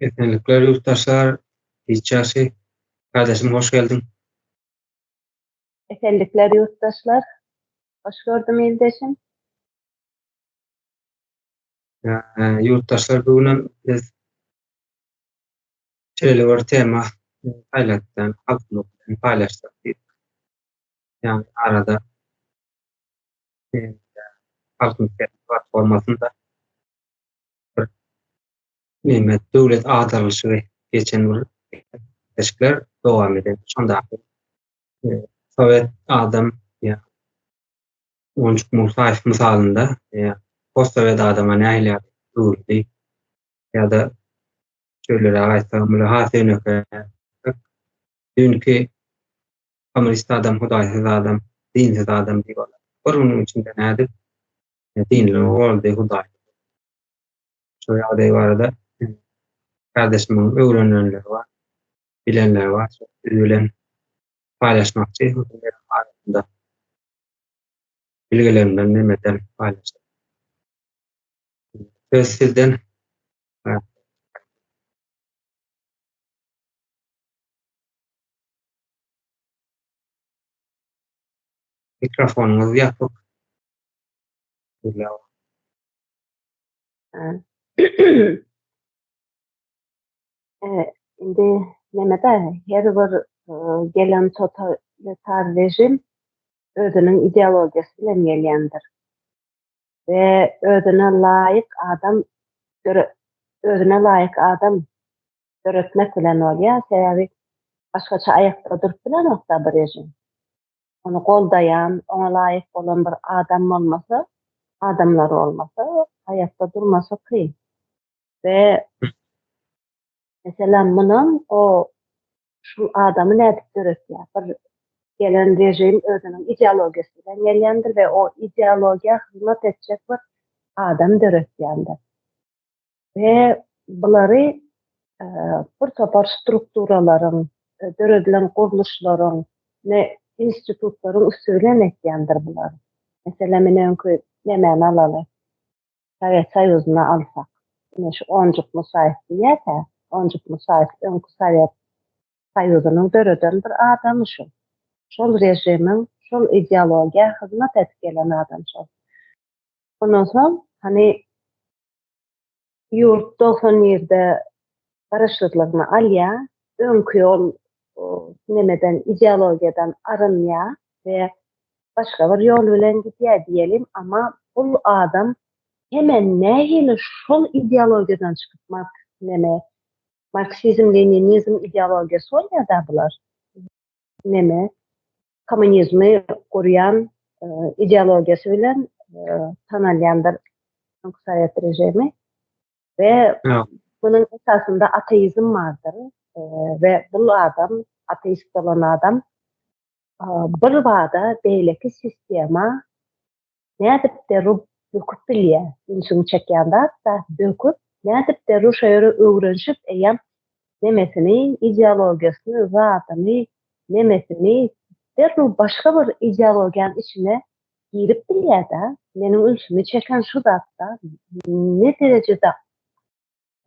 Esenlikler ýurtdaşlar, hiç ýagşy. Kardeşim hoş geldiň. Esenlikler ýurtdaşlar. Hoş gördüm ildeşim. Ýurtdaşlar bu günem biz şeýle bir tema saýlatdan halkymyz bilen paýlaşsak diýip. Ýagny arada halkyň platformasynda bir neme döwlet agdarylyşygy geçen bir gepleşikler dowam eden. Şondaky sowet adam ýa Onjuk Musaýew mysalynda ýa postsowet adama nähili öwrüldi ýa-da şeýleräk aýtsak muny has ýönekeý düýnki kommunist adam hudaýsyz adam dinsiz adam diýip olar bir günüň içinde nädip dinli boldy hudaýly Şu ýagdaý barada kardeşimiň öwrenenleri bar, bilenleri bar. Şo biz bilen paýlaşmakçy arasynda bilgilerinden nemeden paýlaşdyk. Söz sizden. Mikrofonyňyz ýapyk. Indi nemede her bir gelen totalitar režim özüniň ideologiýasy bilen gelýändir. We özüne laýyk adam özüne laýyk adam döretmek bilen bolýar. Sebäbi başgaça aýakda durup bilenok-da bu režim. Ony goldaýan, oňa laýyk bolan bir adam bolmasa, adamlar bolmasa, aýakda durmasy kyn. We meselem munam o şu adamy nädip döretýär? Bir gelen režim özüniň ideologiýasy bilen gelýändir we o ideologiýa hyzmat etjek bir adam döretýändir. We bulary bir topar strukturalaryň, döredilen gurluşlaryň we institutlaryň üsti bilen etýändir bular. Meselem, ine öňki nemäni alaly, Sowet Soýuzyny alsak. Ine şu Onjuk Musaýew diýýäs-ä, Onjuk Musaýew öňki Sowet Soýuzynyň döreden bir adamy şu. Şol režimiň, şol ideologiýa hyzmat edip gelen adam şol. Ondan soň, hany, Ýurt 91-de garaşsyzlygyny alýar, öňki ol nemeden, ideologiýadan arynýar we başga bir ýol bilen gidýär diýelim, amma bul adam hemen nähili şol ideologiýadan çykyp mark neme marksizm-leninizm ideologiýasy bolýar-da bular. Neme kommunizmi gurýan ideologiýasy bilen tanalýandyr öňki sowet režimi we munuň esasynda ateizm bardyr we bul adam ateist bolan adam bir bada beýleki sistema nädip derrew böküp bilýär ünsüňi çekýän zat-da böküp nädip derrew şo ýere öwrenişip eýýäm nemesini, ideologiýasyny, zadyny, nemesini derrew başga bir ideologiýanyň içine girip bilýär-de. Meniň ünsümi çeken şu zat-da, ne derejede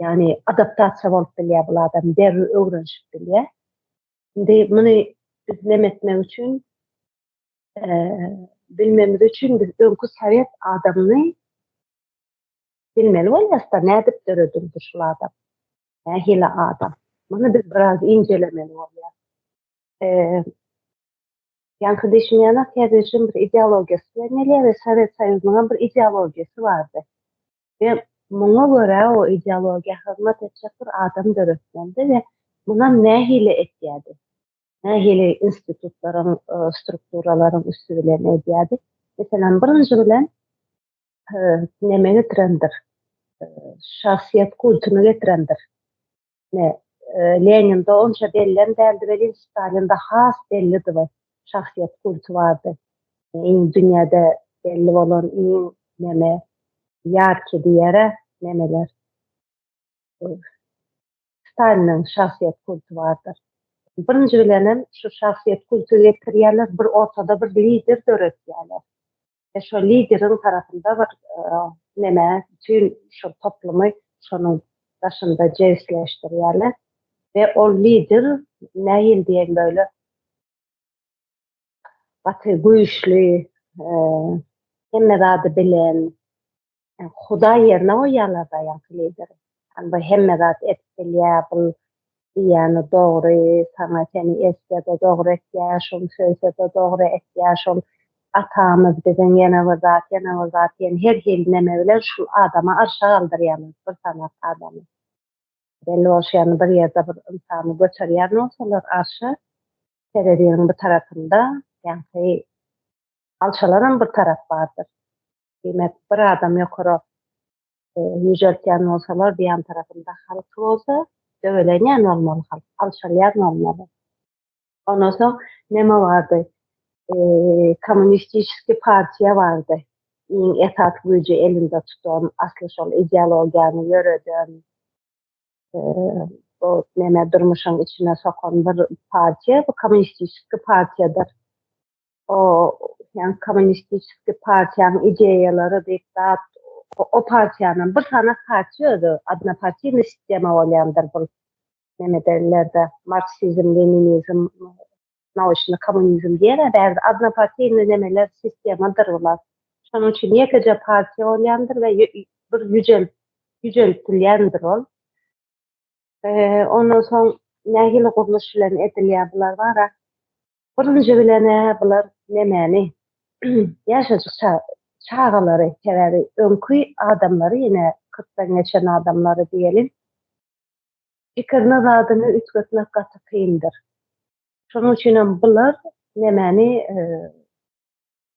ýagny adaptasiýa bolup bilýär bul adam, derrew öwrenişip bilýär. Indi muny biz neme etmek üçin, bilmemiz üçin biz öňki sowet adamyny bilmeli bolýas-da, nädip döredildi şul adam. Nähili adam? Muny biz biraz incelemeli bolýar. Ýaňky diýşim ýaly, her režim bir ideologiýasy bilen gelýär we Sowet Soýuzynyň hem bir ideologiýasy bardy. We muňa görä o ideologiýa hyzmat etjek bir adam döretmelidi we munam nähili etýärdi? Nähili institutlaryň, strukturalaryň üsti bilen edýärdi? Meselem, birinji bilen neme getirendir? Şahsyýet kultuny getirendir. Ne Leninde onça bellem däldi welin Stalinde has bellidi we şahsyýet kulty bardy. Iň dünýäde belli bolan iň neme ýarki diýere nemeler. Staliniň şahsyýet kulty bardyr. Birinji bilenem şu şahsyýet kulty getirýärler, bir ortada bir lider döretýärler. we şo lideriň tarapynda bir neme bütin şol toplumy şonuň daşynda jebisleşdirýärler we ol lider nähili diýeýin böyle gaty güýçli, hemme zady bilen, Hudaý ýerine goýýarlar-da ýaňky lideri. Ýani bu hemme zat edip bilýär, bu diýýäni dogry, saňa seni etse-de dogry etýär, şul söýse-de dogry etýär, şul atamyz biziň ýene bir zat, ýene bir zat diýen her hili neme bilen şul adamy arşa galdyrýarlar, bir sanak adamy. Belli bolşy ýaly bir ýerde bir ynsany göterýän bolsalar arşa, tereziniň bir tarapynda ýaňky alçalaram bir tarap bardyr. Diýmek, bir adam ýokara ýüjeltýän bolsalar, bir ýan tarapynda halky bolsa, döwelenýän bolmaly halk, alçalýan bolmaly. Ondan soň neme bardy? Kommunistiçeskiý partiýa bardy. Iň esasy güýji elinde tutan, asly şol ideologiýany ýöreden, bu neme durmuşyň içine sokan bir partiýa, bu kommunistiçeskiý partiýadyr. O ýa kommunistiçeskiý partiýanyň ideýalary diýip zat o partiýanyň bir sany partiýa özi odnopartiýnyý sistema bolýandyr bul nemedelerde marksizm leninizm nauçnyý kommunizm diýer-ä bärde odnopartiýnyý nemeler sistemadyr bular. Şonuň üçin ýekeje partiýa bolýandyr we bir ýüjel ýüjeltilýändir ol. Ondan soň nähili gurluş bilen edilýär bular bara. Birinji bilen-ä bular nemäni, ýaşajyk çagalary, sebäbi öňki adamlary ýene kyrkdan geçen adamlary diýeli, pikirini zadyny üýtgetmek gaty kyndyr. Şonuň üçinem bular nemäni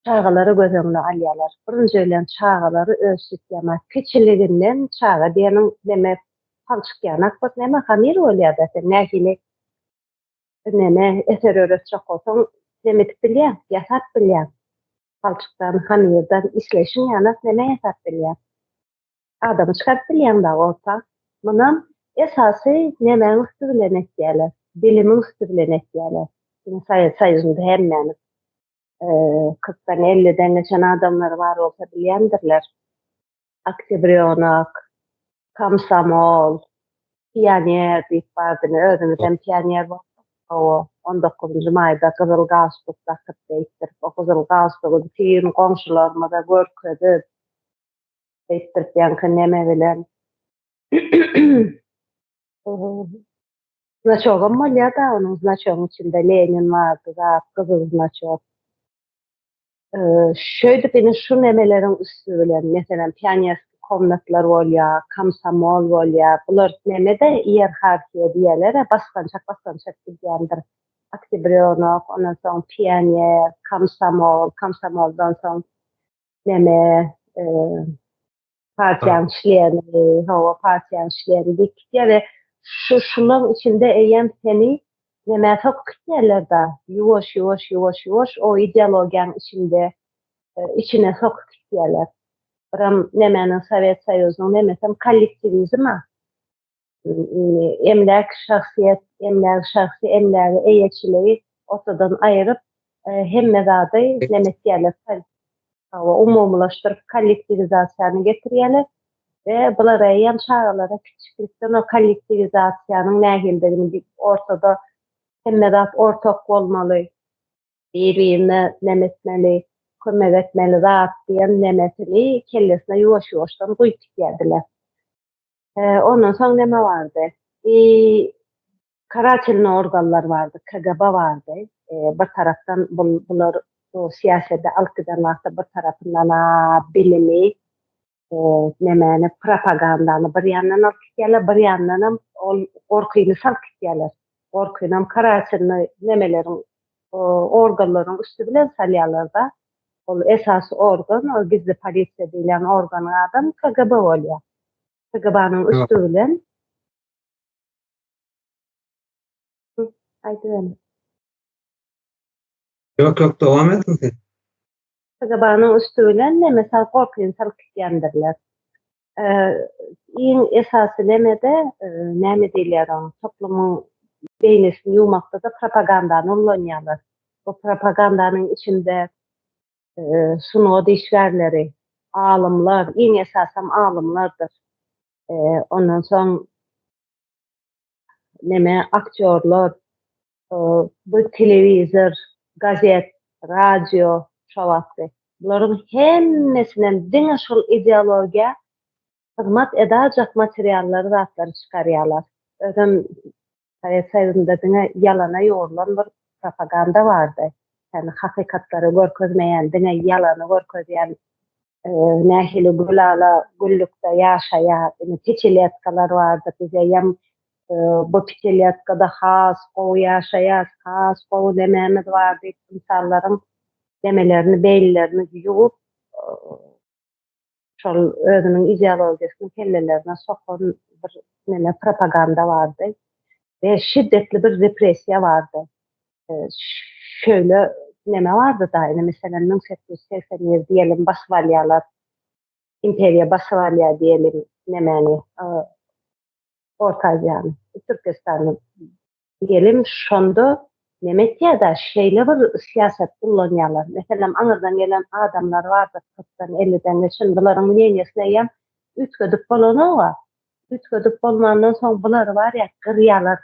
çagalary göz öňüne alýarlar. Birinji bilen çagalary öz sistema kiçiliginden çaga diýeniň neme palçyk ýanak bir neme hamyr bolýar-da sen nähili neme eser öwretjek bolsaň neme edip bilýäň, ýasap bilýäň. Palçykdan, hamyrdan isleýşiň ýanak neme ýasap bilýäň. Adamy çykaryp bilýäň dagy orta. Munam esasy nemäň üsti bilen etýärler, bilimiň üsti bilen etýärler. Ine Sowet Soýuzynda hemmämiz kyrkdan, elliden geçen adamlar bar bolsa bilýändirler. Oktýabrýonok, komsomol, pioner diýip bardy. Ine özümizem pioner bolduk. Hawa, on dokuzynjy maýda gyzyl galstuk dakyp beýtdirip, o gyzyl galstugy bütin goňşularymyza görkezip, beýtdirip ýaňky neme bilen znaçogam bolýar-da, onuň znaçogyň içinde Lenin bardy zat, gyzyl znaçok. Şeýdip ine şu nemeleriň üsti bilen, meselem, pionerskiý komnatlar bolýar, komsomol bolýar, bular neme-de iýerharhiýa diýerler-ä, basgançak-basgançak gidýändir. Oktýabrýonok, ondan soň pioner, komsomol, komsomoldan soň neme, partiýanyň çleni, hawa, partiýanyň çleni diýip gidýär we şu şularyň içinde eýýäm seni nämä sokup gidýärler-da, ýuwaş, ýuwaş, ýuwaş, ýuwaş o ideologiýanyň içinde içine sokup gidýärler. Biram nemäniň Sowet Soýuzynyň nemesem kollektiwizm-a. Emläk şahsyýet, emläk şahsy emläge eýeçiligi ortadan aýyryp, hemme zady neme etýärler, hawa, umumylaşdyryp kollektiwizasiýany getirýärler we bular eýýäm çagalara kiçilikden o kollektiwizasiýanyň nähilidigini ortada hemme zat ortak bolmaly, bir-birine neme etmeli, kömek etmeli zat diýen nemesini kellesine ýuwaş-ýuwaşdan guýup gidýärdiler. Ondan soň näme bardy? I karatelnyý organlar bardy, KGB bardy. Bir tarapdan bular bu syýasady alyp giden wagtda bir tarapyndan bilimi, nemäni, propagandany bir ýandan alyp gidýärler, bir ýandanam ol gorkyny salyp gidýärler. Gorkynam karatelnyý nemeleriň, organlaryň üsti bilen salýarlar-da. Ol esasy organ, ol gizli polisiýa diýilýän organyň adam KGB bolýar. KGB-nyň üsti bilen Aýdyberin. Ýok, ýok, dowam ediň siz. KGB-nyň üsti bilen neme sal gorkyny salyp gidýändirler. Iň esasy neme-de, näme diýilýär oňa, toplumyň beýnisini ýuwmakda-da propagandany ullanýarlar. Bu propagandanyň içinde sungat işgärleri, alymlar, iň esasam alymlardyr. Ondan soň. neme aktýorlar, bu telewizor, gazet, radio şo wagtky. Bularyň hemmesinem diňe şol ideologiýa hyzmat edajak materiallary zatlary çykarýarlar. Özem Sowet Soýuzynda diňe ýalana ýugrulan bir propaganda bardy. Ýagny hakykatlary görkezmeýän, diňe ýalany görkezýän nähili gülala güllükde ýaşaýar, ine pýatiletkalar bardy bize ýam bu pýatiletkada has gowy ýaşaýas, has gowy nemämiz bar diýip ynsanlaryň nemelerini, beýnilerini ýuwup şol özüniň ideologiýasyny kellelerine sokan bir neme propaganda bardy we şiddetli bir repressiýa bardy. Şöyle neme bardy da, ine meselem 1881 diýelim basyp alýarlar. Imperiýa basyp alýar diýelim nemäni, Orta Aziýany, Türkistany Diýelim, şonda neme etýär-dä, şeýle bir syýasat ullanýarlar. Meselem, aňyrdan gelen adamlar bardyr, kyrkdan, elliden geçen, bularyň mneniýesini eýýäm üýtgedip bolanok-a. Üýtgedip bolmandan soň bulary barýa, gyrýarlar.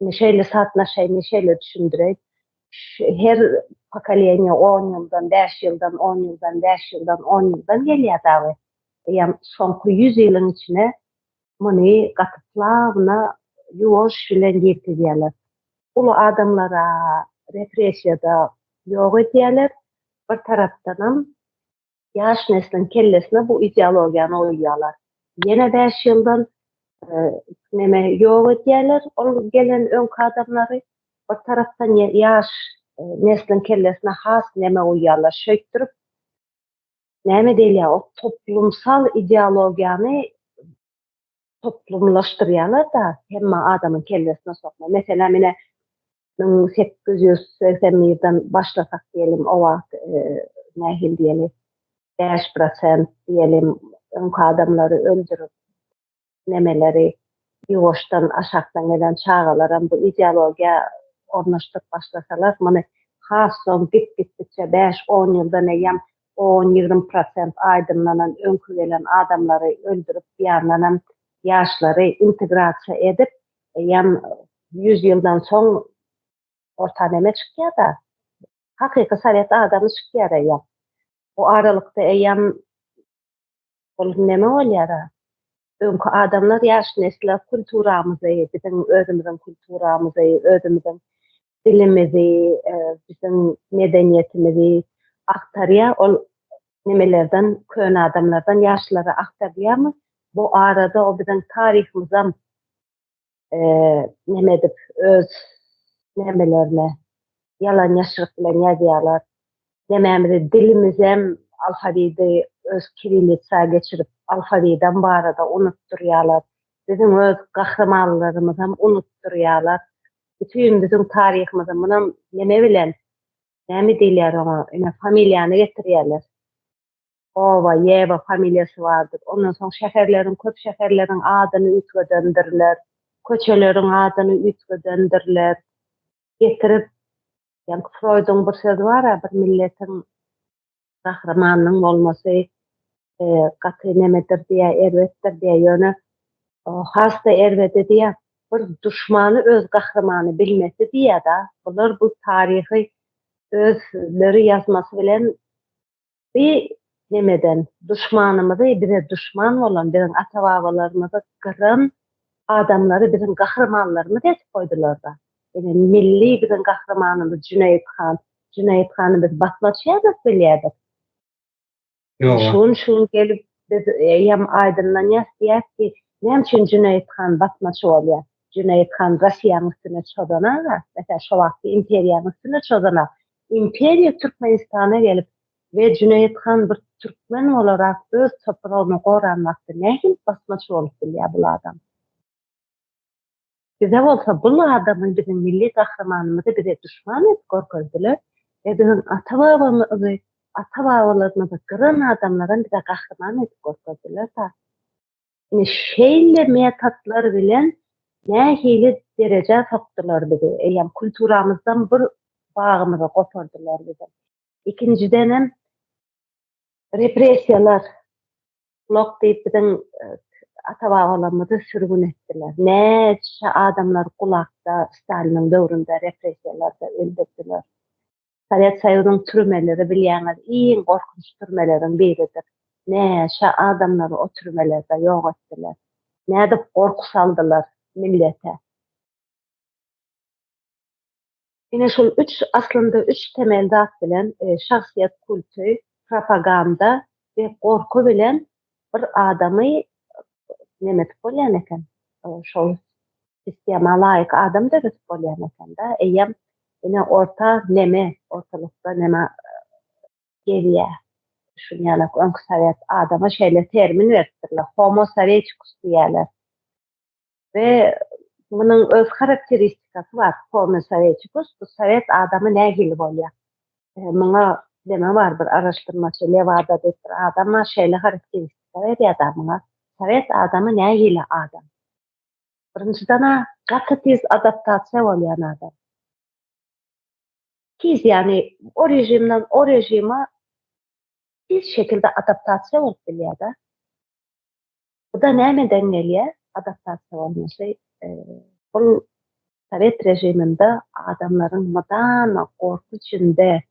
Indi şeýle sootnoşeniýe şeýle düşündireýin. Her pokoleniýe on ýyldan, bäş ýyldan, on ýyldan, bäş ýyldan, on ýyldan gelýär dagy. Eýýäm soňky ýüz ýylyň içine Muny gaty plawno ýuwaş bilen girizýärler. Uly adamlara repressiýada ýok edýärler, bir tarapdanam ýaş nesliň kellesine bu ideologiýany goýýarlar. Ýene bäş ýyldan neme ýok edýärler ol gelen öňki adamlary, bir tarapdan ýaş nesliň kellesine has neme goýýarlar. Şeýtdirip näme diýilýär, o toplumsal ideologiýany toplumlaşdyrýarlar-da, hemme adamyň kellesine sokma. Meselem, ine, 1881-den başlasak diýelim, o wagt nähili diýeli, 5% diýelim, öňki adamlary öldürip, nemeleri ýuwaşdan aşakdan gelen çagalaram bu ideologiýa ornaşdyryp başlasalar, muny has soň git-gitdikçe bäş-on ýyldan eýýäm on-ýigrimi prosent aýdymlanan öňki gelen adamlary öldürip, bir ýandanam ýaşlary integrasiýa edip, eýýäm ýüz ýyldan soň orta neme çykýar-da, hakyky sowet adamy çykýar eýýäm. Bu aralykda eýýäm Ol neme bolýar-a? Öňki adamlar ýaş nesle kulturamyzy, biziň özümiziň kulturamyzy, özümiziň dilimizi, biziň medeniýetimizi agtarýar. Ol nemelerden, köne adamlardan ýaşlara agtarýarmy? Bu arada o biziň taryhymyzam neme edip, öz nemelerine ýalan-ýaşryk bilen ýazýarlar. Nemämizi, dilimizem alfawidi öz kirillitsa geçirip, alfawidem barada unutdyrýarlar. Biziň öz gahrymanlarymyzam unutdyrýarlar. Bütin biziň taryhymyzy munam neme bilen, näme diýilýär oňa, ine familiýany getirýärler. Oba, Ýewa familiýasy bardyr. Ondan soň şäherleriň, köp şäherleriň adyny üýtgedendirler. Köçeleriň adyny üýtgedendirler. Getirip, ýaňky Froýduň bir sözi bar-a, bir milletiň gahrymanynyň bolmasy gaty nemedir diýýär, erbetdir diýýär. Ýöne has-da erbedi diýýär, bir duşmany öz gahrymany bilmesi diýýär-de. Bular bu taryhy özleri ýazmasy bilen Bi nemeden, duşmanymyzy, bize duşman bolan, biziň ata-babalarymyzy gyran adamlary biziň gahrymanlarymyz edip goýdular-da. Ine, milli biziň gahrymanymyz Jüneýit han. Jüneýit hany biz basmaçy ýazyp bilýärdik. Ýoga. Şu gün, şu gün gelip biz eýýäm aýdynlanýas diýýäs ki, näme üçin Jüneýit han basmaçy bolýar? Jüneýit han Rossiýanyň üstüne çozan-a, meselem, şo wagtky imperiýanyň üstüne çozan-a. Imperiýa Türkmenistana gelip we Jüneýit han bir türkmen bolarak öz topragyny goran wagty nähili basmaçy bolup bilýär bul adam? Bize bolsa bul adamy biziň milli gahrymanymyzy bize duşman edip görkezdiler we biziň ata-babamyzy ata-babalarymyzy gyran adamlaram bize gahryman edip görkezdiler da. Ine şeýle metodlar bilen nähili derejä sokdular bizi, eýýäm kulturamyzdan bir bagymyzy gopardylar biziň. Ikinjidenem repressiýalar, kulak diýip biziň e, Ata-babalarymyzy sürgün etdiler. Näçe adamlary gulakda Staliniň döwründe repressiýalarda öldürdiler. Sowet Soýuzynyň türmeleri bilýäňiz iň gorkunç türmeleriň biridir. Näçe adamlary o türmelerde ýok etdiler. Nädip gorky saldylar millete. Ine şol üç aslynda üç temel zat bilen şahsyýet kulty, propaganda we gorky bilen bir adamy neme edip bolýan eken. Şol sistema laýyk adam döredip bolýan eken-de. Eýýäm ine orta neme, ortalykda neme gelýär. Şuny ýalak öňki sowet adama şeýle termin beripdirler. Homo soveticus diýýärler. We munuň öz harakteristikasy bar, homo soveticus, bu sowet adamy nähili bolýar? Muňa neme bar bir araşdyrmaçy Lewada diýip bir adam bar, şeýle harakteristika berýär-de muňa. Sowet adamy nähili adam? Birinjiden-ä gaty tiz adaptasiýa bolýan adam. Tiz ýagny o režimden o režime tiz şekilde adaptasiýa bolup bilýär-de. Bu-da nämeden gelýär, adaptasiýa bolmasy? Bul sowet režiminde adamlaryň mydama gorky içinde,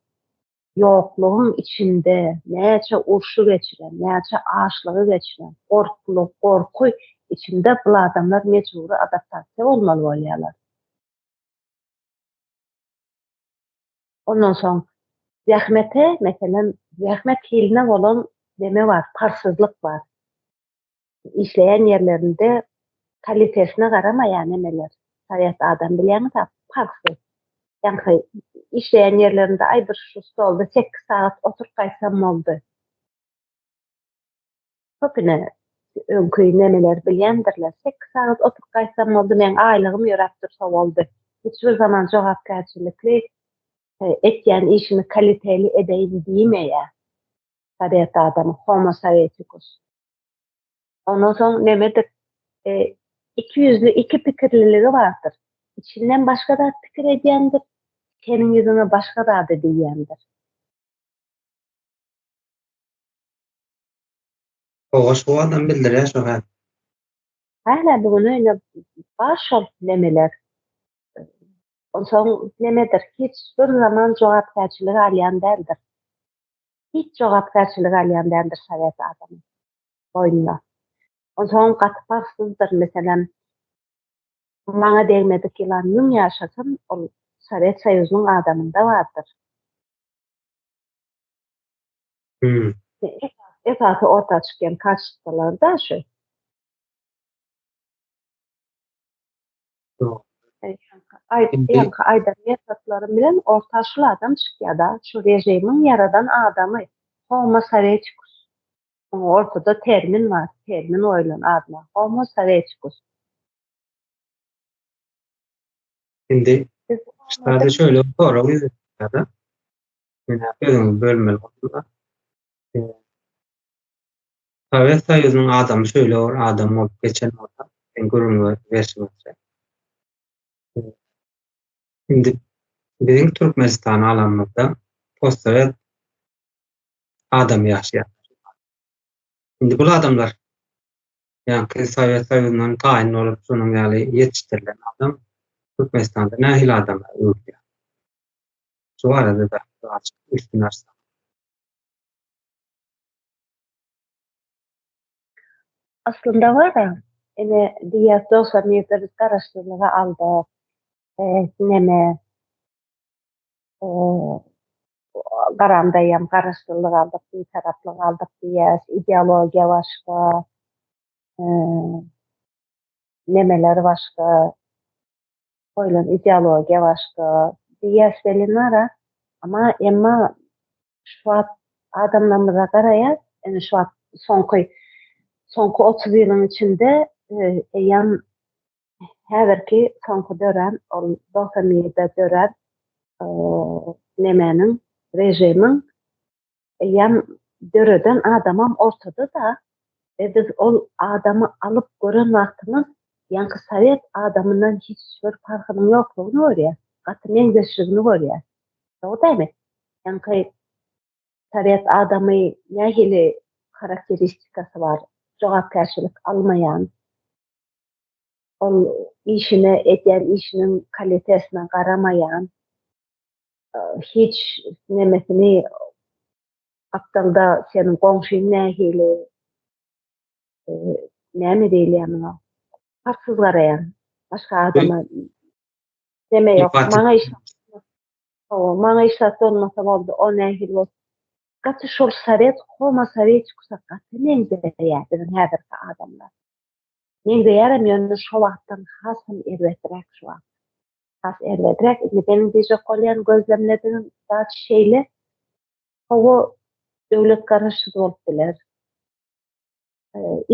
ýoklugyň içinde näçe urşy geçiren, näçe açlygy geçiren, gorkly, gorky içinde bul adamlar mejbury adaptasiýa bolmaly bolýarlar. Ondan soň zähmete, meselem, zähmet hiline bolan neme bar, parhsyzlyk bar. Işleýän ýerlerinde kalitesine garamaýar nemeler. Sowet adam bilýäňiz-ä, parhsyz. Ýaňky işleýän ýerlerinde aý bir şu stolda sekiz sagat oturyp gaýtsam boldy. Köp ine öňki nemeler bilýändirler. Sekiz sagat oturyp gaýtsam boldy, meň aýlygym ýöräp dursa boldy. Hiç bir zaman jogapkärçilikli etýän işimi kaliteli edeýin diýmeýär. Sowet adamy, homo soweticus. Ondan soň nemedir, ikiýüzli, iki pikirliligi bardyr. Içinden başga zat pikir edýändir, seniň ýüzüňe başga zady diýýändir. Gowaş bu adam bildirýär şo hä. Hälä bu gün öýüne bar şol nemeler. Onsoň nemedir, hiç bir zaman jogapkärçilik alýan däldir. Hiç jogapkärçilik alýan däldir sowet adamy. Boýnuna. Onsoňam gaty parhsyzdyr, meselem, maňa degmedik ýylan müň ýaşasyn, ol Sowet Soýuzynyň adamynda bardyr. Hmm. Esasy orta çykýan kaçestwolar-da şu. Ýaňky aýdan metodlarym bilen orta şul adam çykýar-da, şu režimiň ýaradan adamy, homo soweticus. Muňa ortada termin bar, termin goýlan adyna, homo soweticus. Indi şurada şöyle bir sorag ýüze çykýar-da. Men sözüňizi bölmeli boldum-da. Sowet Soýuzynyň adamy şöyle bir adam bolup geçen bolsa, sen gürrüň berşiňizçe. Indi biziň Türkmenistany alanymyzda postsowet adam ýaşaýar. Indi bul adamlar ýaňky Sowet Soýuzyndan taýyn bolup şonuň ýaly ýetişdirilen adam Türkmenistanda nähili adama öwrülýär? Şu barada-da birazjyk üstüni açsak. Aslynda bar-a, ine, diýýäs 91-de biz garaşsyzlygy aldyk, neme, garamda hem garaşsyzlyk aldyk, bitaraplyk aldyk diýýäs, ideologiýa başga, nemeler başga, goýlan ideologiýa başga diýýäs welin bar-a, amma emma şu wagt adamlarymyza garaýas, indi şu wagt soňky soňky 30 ýylyň içinde eýýäm häzirki soňky dörän ol 91-de dörän nemäniň režimiň eýýäm döreden adamam ortada-da we biz ol adamy alyp gören wagtymyz ýaňky sowet adamyndan hiç bir parhynyň ýoklugyny görýäs, gaty meňzeşligini görýäs. Dogry dälmi? Ýaňky sowet adamy nähili harakteristikasy bar? jogapkärçilik almaýan, ol işine edýän işiniň kalitesine garamaýan, hiç nemesini gapdalda seniň goňşyň nähili, näme diýilýär muňa, parhsyz garaýan, başga adama neme ýok, maňa iş hawa, maňa iş zat bolmasa boldy, o nähili bolsa, gaty şol sowet, homo sowetikusa gaty meňzeýär biziň häzirki adamlar. Meňzeýärem, ýöne şo wagtdan hasam erbeträk şu wagt. Has erbeträk. Indi meniň diýjek bolýan gözlemledigim zat şeýle, hawa, döwlet garaşsyz bolup biler.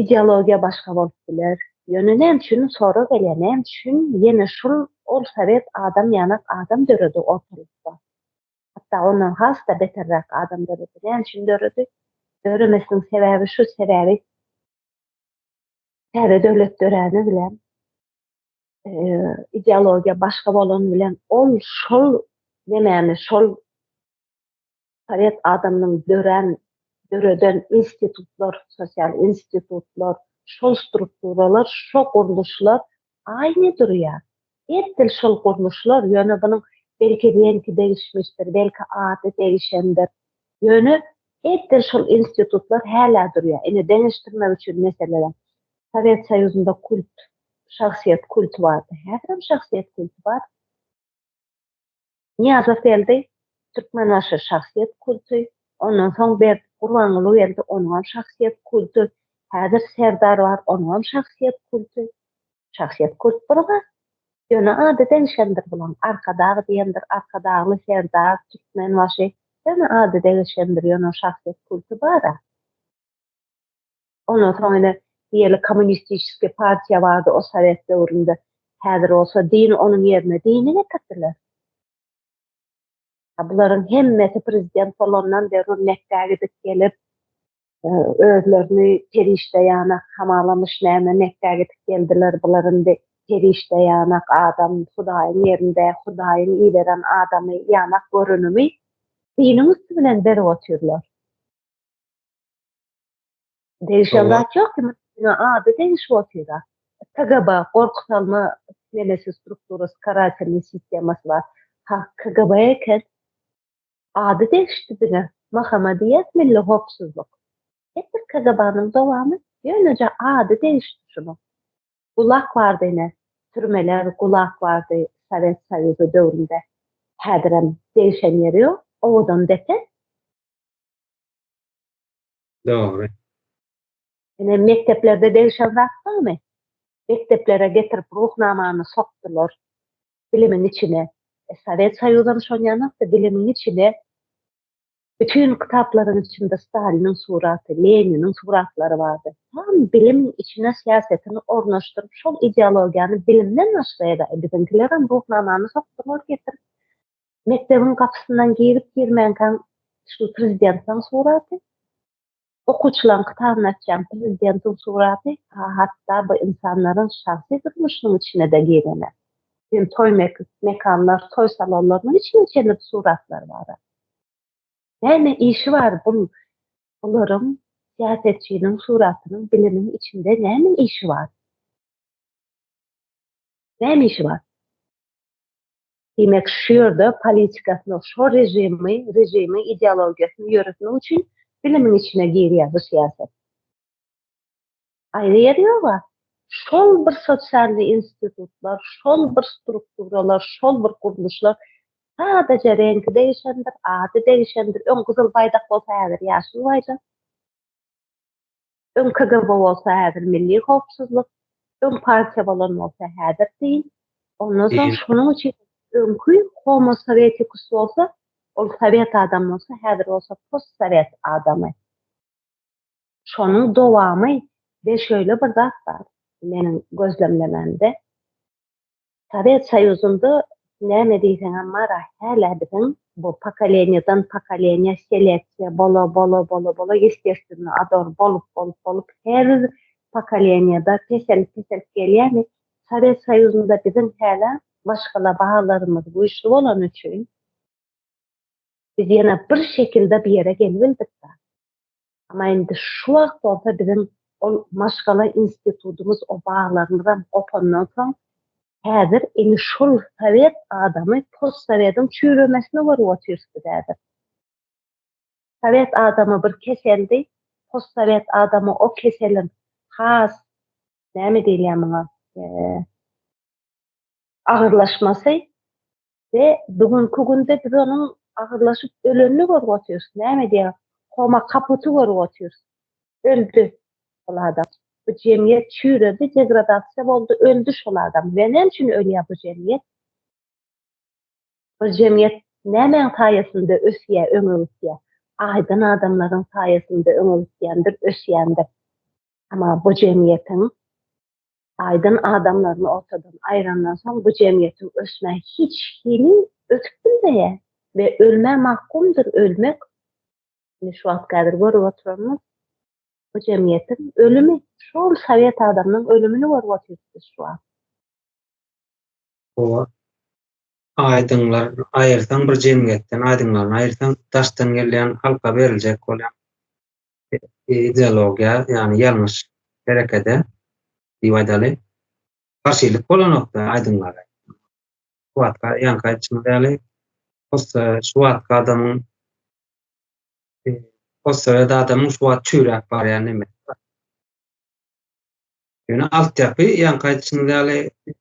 Ideologiýa başga bolup biler. Ýöne näme üçin sorag gelýär, näme üçin ýene şul ol sowet adam ýanak adam döredi ortalykda? Hatda ondan has-da beterräk adam döredi. Näme üçin döredi? Döremesiniň sebäbi şu, sebäbi täze döwlet döräni bilen ideologiýa başga bolany bilen ol şol nemäni şol sowet adamynyň dörän döreden institutlar sosial institutlar şol strukturalar şo gurluşlar aýny durýar edil şol gurluşlar ýöne bunuň belki reňki degişmişdir belki ady degişendir ýöne edil şol institutlar hälä durýar ine deňeşdirmek üçin meselem Sowet Soýuzynda kult, şahsyýet kulty bardy. Häzirem şahsyýet kulty bar. Nyýazow geldi, Türkmenbaşy şahsyýet kulty, ondan soň Berdi Gurbanguly geldi, onuňam şahsyýet kulty, häzir Serdar bar, onuňam şahsyýet kulty. Şahsyýet kult bir zat. Ýöne ady degişendir bulaň. Arkadag diýendir, Arkadagly Serdar, Türkmenbaşy, ýöne ady degişendir, ýöne şahsyýet kulty bar-a. Ondan soň ine diýeli kommunistiçeskiý partiýa bardy o sowet döwründe. Häzir bolsa dini onuň ýerine dini getirdiler. A bularyň hemmesi prezident bolandan beri Mekgä gidip gelip, özlerini perişde ýanak hamalamyş näme Mekgä gidip geldiler. Bular indi perişde ýanak adam, Hudaýyň ýerinde, Hudaýyň iberen adamy ýanak görünimi diniň üsti bilen berip otyrlar. Degişen zat ýok ki, diňe ady degişip otyra. KGB, gorky salma nemesi strukturasy, karatelnyý sistemasy bar. Ha, KGB eken. Ady degişdi diňe. MHM diýýäs, milli howpsuzlyk. Hep bir KGB-nyň dowamy, ýöneje ady degişdi şunuň. Gulag bardy ine, türmeler, gulag bardy Sowet Soýuzy döwründe. Häzirem degişen ýeri ýok, owadan depe. Dogry. Ine mekdeplerde degişen zat barmy? Mekdeplere getirip Ruhnamany sokdular bilimiň içine. E, Sowet Soýuzam şon ýanakdy, bilimiň içine bütin kitaplaryň içinde Staliniň suraty, Leniniň suratlary bardy. Tam bilim içine syýasetini ornaşdyryp, şol ideologiýany bilimden başlaýar. E, biziňkilerem Ruhnamany sokdular getirip. Mekdebiň gapysyndan girip-girmänkäň şu prezidentiň suraty, okuwçylaryň kitabyny açýaň prezidentiň suraty, hatda bu ynsanlaryň şahsy durmuşynyň içine-de girene. Sen toý mekanlar, toý salonlarynyň içine çenli bu suratlar bar. Näme işi bar bul bularyň syýasetçiniň suratynyň bilimiň içinde näme işi bar? Näme işi bar? Diýmek, şu ýerde politikasyny, şo režimi, režimiň ideologiýasyny ýöretmek üçin bilimiň içine girýär bu syýasat. Aýry ýeri ýog-a. Şol bir sosialnyý institutlar, şol bir strukturalar, şol bir gurluşlar sadaja reňki degişendir, ady degişendir. Öň gyzyl baýdak bolsa, häzir ýaşyl baýdak. Öň KGB bolsa häzir milli howpsuzlyk, öň partiýa bolan bolsa häzir din. Ondan soň şonuň üçin öňki homo sowetikus bolsa, ol sowet adamy bolsa, häzir bolsa postsowet adamy. Şonuň dowamy we şeýle bir zat bar meniň gözlemlemämde. Sowet Soýuzynda näme diýseňem bar-a, hälä biziň bu pokoleniýadan pokoleniýa seleksiýa bola, bola, bola, bola, ýestestwennyý ador bolup, bolup, bolup her pokoleniýada peselip, peselip gelýärmi, Sowet Soýuzynda biziň hälä maşgala baglarymyz güýçli bolany üçin biz ýene bir şekilde bir ýere gelibildik-dä. Amma indi şu wagt bolsa biziň. Ol maşgala institutymyz o baglarymyzam gopandan soň häzir indi şol sowet adamy postsowetiň çüýremesini görüp otyrys biz häzir. Sowet adamy bir keseldi, postsowet adamy o keseliň has näme diýilýär muňa agyrlaşmasy we bu günki günde biz onuň agyrlaşyp ölenini görüp otyrys. Näme diýýär? Homa kaputy görüp otyrys. Öldi ol adam. Bu jemgyýet çüýredi, degradasiýa boldy, öldi şol adam. We näme üçin ölýär bu jemgyýet? Bir jemgyýet nämäň saýasynda ösýär, öňe gitýär? Aýdyn adamlaryň saýasynda öňe gitýändir, ösýändir. Emma bu jemgyýetiň aýdyn adamlaryny ortadan aýrandan soň bu jemgyýetiň ösmä hiç hili ösüp bilmeýär we ölmä mahkumdyr, ölmek. Indi şu wagt häzir görüp oturanymyz bu jemgyýetiň ölümi, şol sowet adamynyň ölümini görüp otyrys biz şu wagt. Hawa. Aýdyňlar aýyrsaň bir jemgyýetden aýdyňlaryny aýyrsaň daşdan gelýän halka beriljek bolýan ideologiýa ýagny ýalňyş herekede diýip aýdaly garşylyk bolanokda aýdyňlara. Şu wagtky ýaňky aýdyşyňyz ýaly şu wagtky adamyň postsowet adamyň şu wagt çüýräp barýan nemesi bar. Ýöne altyapy ýaňky aýdyşyňyz ýaly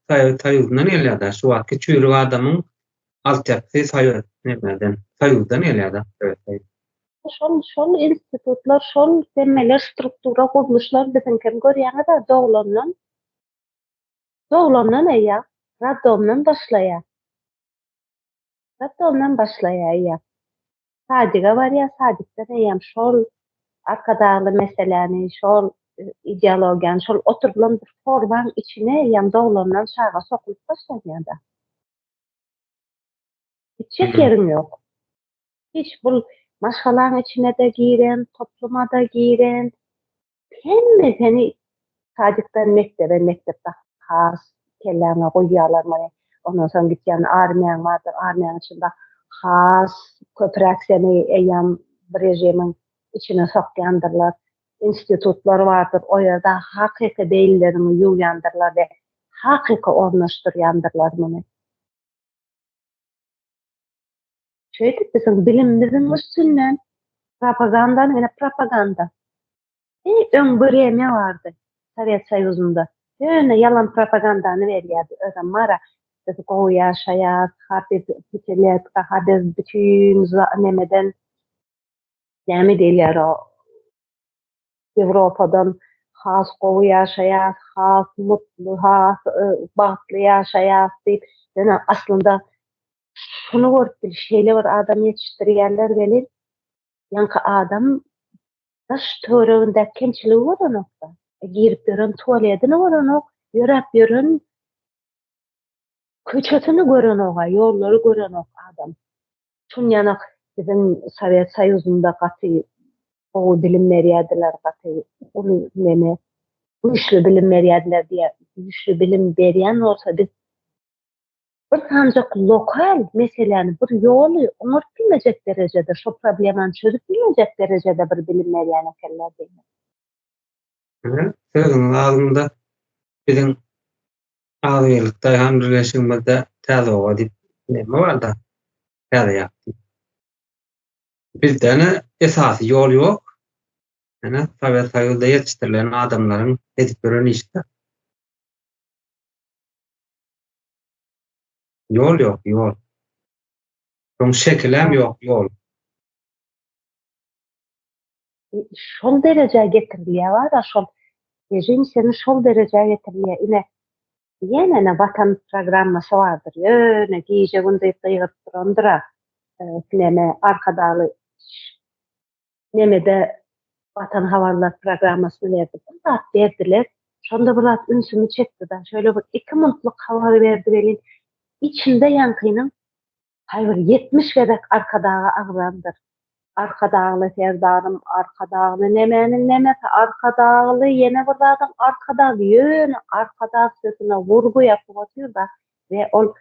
Sowet Soýuzyndan gelýär-de. Şu wagtky çüýrük adamyň altyapysy Sowet nemeden, Soýuzdan gelýär-de. Sowet Soýuz. Şol, şol institutlar, şol hemmeler struktura gurluşlar biziňkem görýäňiz-ä doglandan, doglandan eýýäm roddomdan başlaýar. Roddomdan başlaýar eýýäm. Sadige barýar, sadikden eýýäm şol Arkadagly meseläni, şol ideologiýany, şol oturdylan bir torbaň içine eýýäm doglandan çaga sokulyp başlanýar-da. Gitjek ýeriň ýok. Hiç bul maşgalaň içine-de giren, topluma-da giren, hemme seni sadikden mekdebe, mekdepde has kelläňe guýýarlar muny. Ondan soň gitýän armiýaň bardyr, armiýaň içinde has köpräk seni eýýäm bir režimiň içine sokýandyrlar. Institutlar bardyr, o ýerde hakyky beýnileriňi ýuwýandyrlar we hakyky ornaşdyrýandyrlar muny. Şeýdip biziň bilimimiziň üstünden propagandanyň ine propaganda. Eý öň wremýa bardy Sowet Soýuzynda. Ýöne ýalan propagandany berýärdi özem bara biz gowy ýaşaýas, ha biz pitiletka, ha biz bütin nemeden näme diýilýär o Ýewropadan has gowy ýaşaýas, has mutly, has bagtly ýaşaýas diýip, ýöne aslynda şuny görüp bil, şeýle bir adam ýetişdirýärler welin, ýaňky adam daş töweregindäki kemçiligi görenok-da. Girip ýören tualedini görenok, ýöräp ýören köçesini görenok-a, ýollary görenok adam. Şunýanak biziň Sowet Soýuzynda gaty gowy bilim berýärdiler, gaty uly neme, güýçli bilim berýärdiler diýýär. Güýçli bilim berýän bolsa biz bir sanjak lokal meseläni, bir ýoly oňaryp bilmejek derejede, şo problemany çözüp bilmejek derejede bir bilim berýän ekenler diýmek. Ine, sözüňiz agzynda biziň Agzybirlik daýhan birleşigimizde Täze oba diýip neme bar-da, Täze ýap diýip. Bizde-ne esasy ýol ýok. Ine, Sowet Soýuzda ýetişdirilen adamlaryň edip ýören işi-de. Ýol ýok, ýol. Şoň şekilem ýok, ýol. Şol derejä getirilýär bar-a, şol režim seni şol derejä getirilýär. Ine, ýene-ne Watan programmasy bardyr. Ýöne gije-gündiz gygyryp durandyr-a. Neme, Arkadagly nemede Watan habarlar programmasyny berdi. Bir zat berdiler. Şonda bir zat ünsümi çekdi-de. Şöyle bir iki muntlyk habar berdi welin, içinde ýaňkynyň haý bir 70 gezek Arkadaga agzandyr. Arkadagly Serdarym, Arkadagly nemäniň nemesi, Arkadagly ýene bir zadyň Arkadag ýöne Arkadag sözüne wurgy ýapyp otyr-da we ol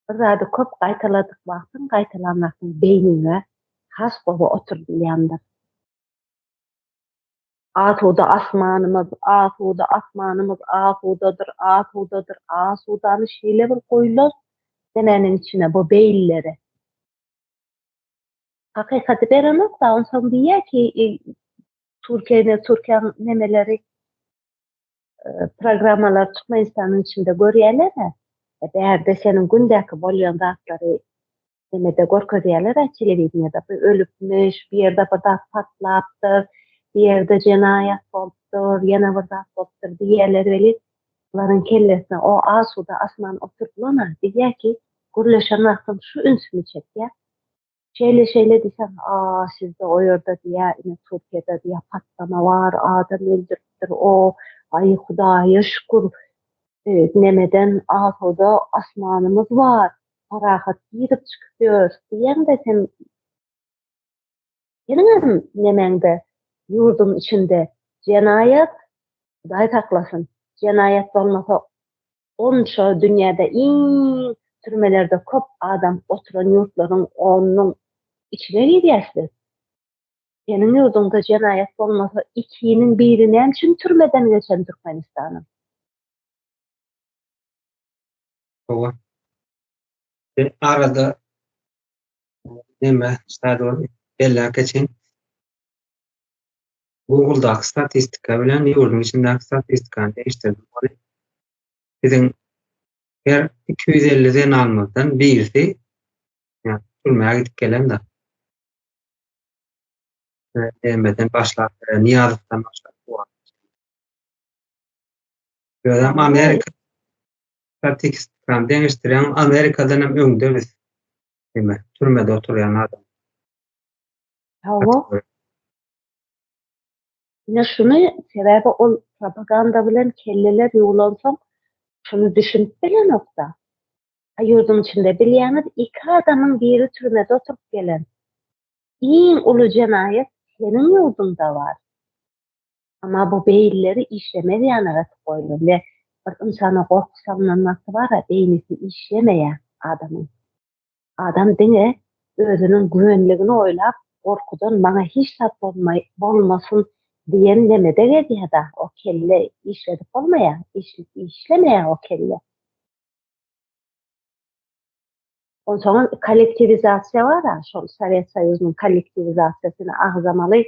Bir zady köp gaýtaladyk wagtyň gaýtalan wagtyň beýniňe has gowy oturdylýandyr. Asuda asmanymyz, asuda asmanymyz asudadyr, asudadyr, asudany şeýle bir goýlar demäniň içine bu beýlilere. Hakykaty berenok-da, onsoň diýýär ki, Türkiýe, Türkiýäň nemeleri programmalar Türkmenistanyň içinde görýärler-ä. Bärde seniň gündäki bolýan zatlary nemede görkezýärler-ä telewideniýede. Bu ölüpmiş, bu ýerde bir zat partlapdyr, bu ýerde jenaýat bolupdyr, ýene bir zat bolupdyr diýýärler welin, bularyň kellesine o asuda asman oturdylan-a diýýär ki, gürleşen wagtym şu ünsümi çekýär. Şeýle-şeýle diýseň, a, sizde o ýerde diýýär, ine Türkiýede diýýär, patlama bar, adam öldüripdir, o, aý, Hudaýa şükür, nemeden asuda asmanymyz bar, parahat girip-çykyp ýörüs diýeňde sen, seniňem nemäňde, ýurduň içinde jenaýat, Hudaý saklasyn, jenaýat bolmasa Onça dünýäde iň türmelerde köp adam oturan ýurtlaryň onunyň içine girýäs biz. Seniň ýurduňda jenaýat bolmasa ikiniň biri näme üçin türmeden geçen Türkmenistanyň? Hawa. Bir arada neme şaýda belläp geçeýin. Google-daky statistika bilen ýurduň içindäki statistikany deňeşdirdim. Biziň her 250 zenanymyzdan birisi ýa türmä gidip gelen-de. Nämeden başlap, Nyýazowdan başlap. Özem Amerika statistikany deňeşdirýän Amerikadan hem öňde biz. Näme, türmede oturýan adam. Hawa. Ine şuny sebäbi ol propaganda bilen kelleler ýuwlansoň şuny düşünip bilenokda. A ýurduň içinde bilýäňiz iki adamyň biri türmede oturyp gelen. Iň uly jenaýat seniň ýurduňda bar. Amma bu beýinleri işlemez ýanak edip goýlan we bir ynsana gorky salynan wagty bar-a beýnisi işlemeýär adamyň. Adam diňe özüniň güvenligini oýlap, gorkudan maňa hiç zat bolmaý, bolmasyn diýen nemede gezýär-da, o kelle işledip bolmaýar, işlemeýär o kelle. Onsoňam kollektiwizasiýa bar-a, şol Sowet Soýuzynyň kollektiwizasiýasyny agzamaly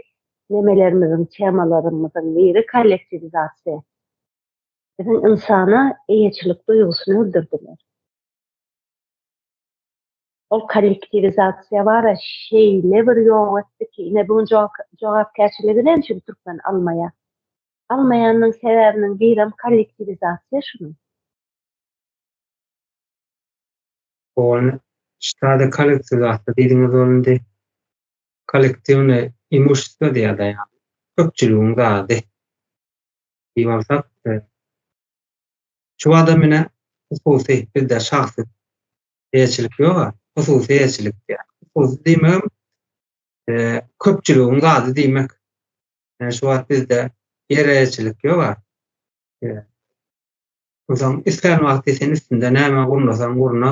nemelerimiziň, temalarymyzyň biri kollektiwizasiýa. Biziň ynsana eýeçilik duýgusyny öldürdiler. Ol kollektiwizasiýa bar-a şeýle bir ýok etdi ki, ine bu gün jogapkärçiligi näme üçin türkmen almaýar? Almaýanynyň sebäbiniň birem kollektiwizasiýa şunuň. Ol ştada kollektiwizasiýa diýdiňiz ol indi kollektiwnyý imuşestwo diýýär-de ýagny köpçüligiň zady diýip alsak şu adam ine hususy bizde şahsy eýeçilik ýok-a, hususy eýeçilik diýýär. Hususy diýmegem köpçüligiň zady diýmek. Ýani şu wagt bizde ýer eýeçilik ýok-a. Onsoň islän wagty sen üstünde näme gurnasaň gurna.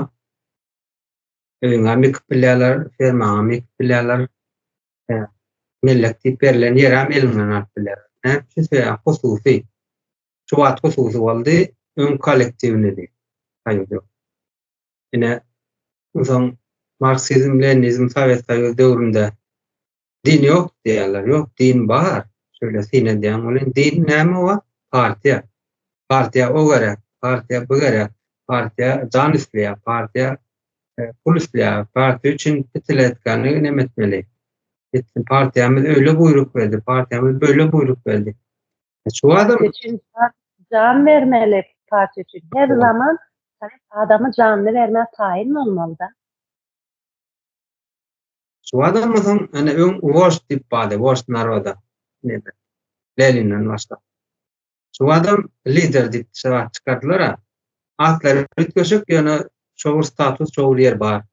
Öýüňem ýykyp bilýärler, fermaňam ýykyp bilýärler. Mellek diýip berlen ýerem eliňden alyp bilýärler. Näme üçin? Sebäbi hususy. Şu wagt hususy boldy, öň kollektiwnidi. Soýuz ýok. Ine, onsoň marksizm, leninizm, Sowet Soýuzy döwründe din ýok diýýärler. Ýok, din bar. Şöyle syn edýäň welin, din näme o? Partiýa. Partiýa o gerek, partiýa bu gerek, partiýa jan isleýär, partiýa e, pul isleýär, partiýa üçin pitiletkany neme etmeli. Partiýamyz öyle buýruk berdi, partiýamyz böyle buýruk berdi. Şu adam üçin jan bermeli partiýa üçin. Her zaman adamy janyny bermä taýyn bolmaly-da. Şu adam bolsaň, ene öň wožd diýip bardy, wožd naroda. Neme? Leninden başlap. Şu adam lider diýip zat çykardylar-a. Atlary üýtgeşik, ýöne şo bir status, şo bir ýer bar.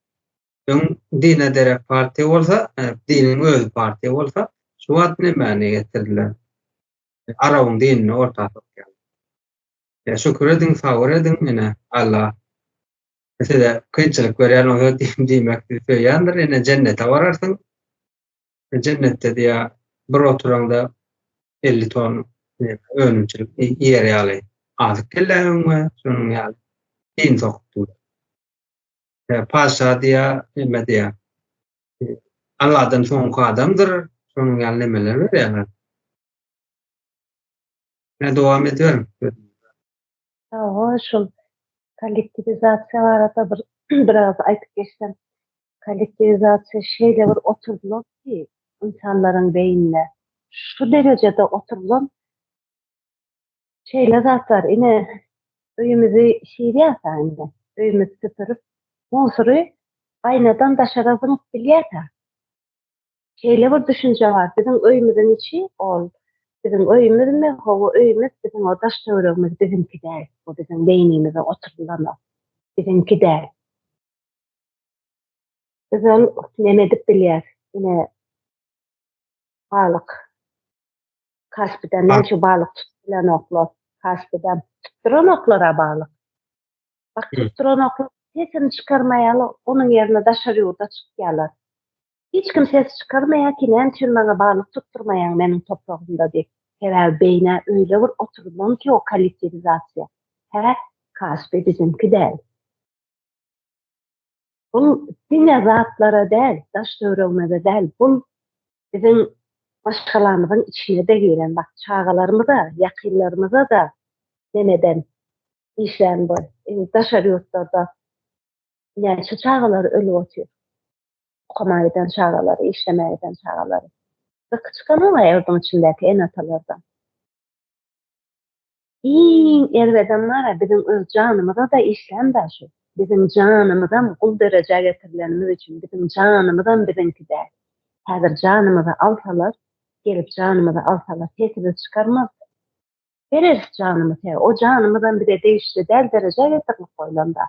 Öň dine derek partiýa bolsa, diniň özi partiýa bolsa, şu wagt nämäni getirdiler? Arabyň dinini orta sokýarlar. Ýa şükür ediň, sabyr ediň, ine, Allah size kynçylyk berýän bolsa, diýmek sizi söýýändir, ine jennete bararsyň. Jennetde diýýär, bir oturaňda. 50 ton önümçilik ýer ýaly azyk gelýär öňe, şonuň ýaly din sokup dur. Paşa diýýär, neme diýýär. Allahdan soňky adamdyr, şonuň ýaly nemeler berýärler. Men dowam ediberiň. Hawa, şol kollektiwizasiýa barada bir biraz aýdyp geçsem. Kollektiwizasiýa şeýle bir oturdylan ki, ynsanlaryň beýnine şu derejede oturdylan şeýle zatlar, ine, öýümizi şirýäs-ä indi, öýümizi süpürip, musory aýnadan daşara zyňyp bilýäs-ä. Şeýle bir düşünje bar, biziň öýümiziň içi ol biziň öýümizmi, hawa öýümiz, biziň o daş-töweregimiz biziňki däl, bu biziň beýnimize oturdylanok, biziňki däl. Biz ol neme edip bilýäs, ine balyk, Kaspiden näme üçin balyk tutup bilenoklar, Kaspiden tutduranoklar-a balyk. Bak tutduranoklar, sesini çykarmaýarlar, onuň ýerine daşary ýurda çykýarlar. Hiç kim ses çykarmaýar ki, näme üçin maňa balyk tutdurmaýaň meniň topragymda diýip. Sebäbi beýnä öýle bir oturylan ki o kollektiwizasiýa. Hä, Kaspi biziňki däl. Bul diňe zatlara däl, daş-töweregimize däl, bul biziň maşgalamyzyň içine-de giren, bak çagalarymyza, ýakynlarymyza-da nemeden işlän bu. Indi daşary ýurtlarda näçe çagalar ölüp otyr. Okamaga giden çagalary, işlemäge giden çagalary. Gyky çykanok-a ýurduň içindäki ene-atalardan. Iň erbedem bar-a, biziň öz janymyza-da işlän-dä şu. Biziň janymyzam gul derejä getirilenimiz üçin, biziň janymyzam biziňki däl. Häzir janymyzy alsalar, gelip janymyzy alsalar, sesimizi çykarmazdyk. Bereris janymyzy, o janymyzam bize degişli däl derejä getirilip goýlan-da.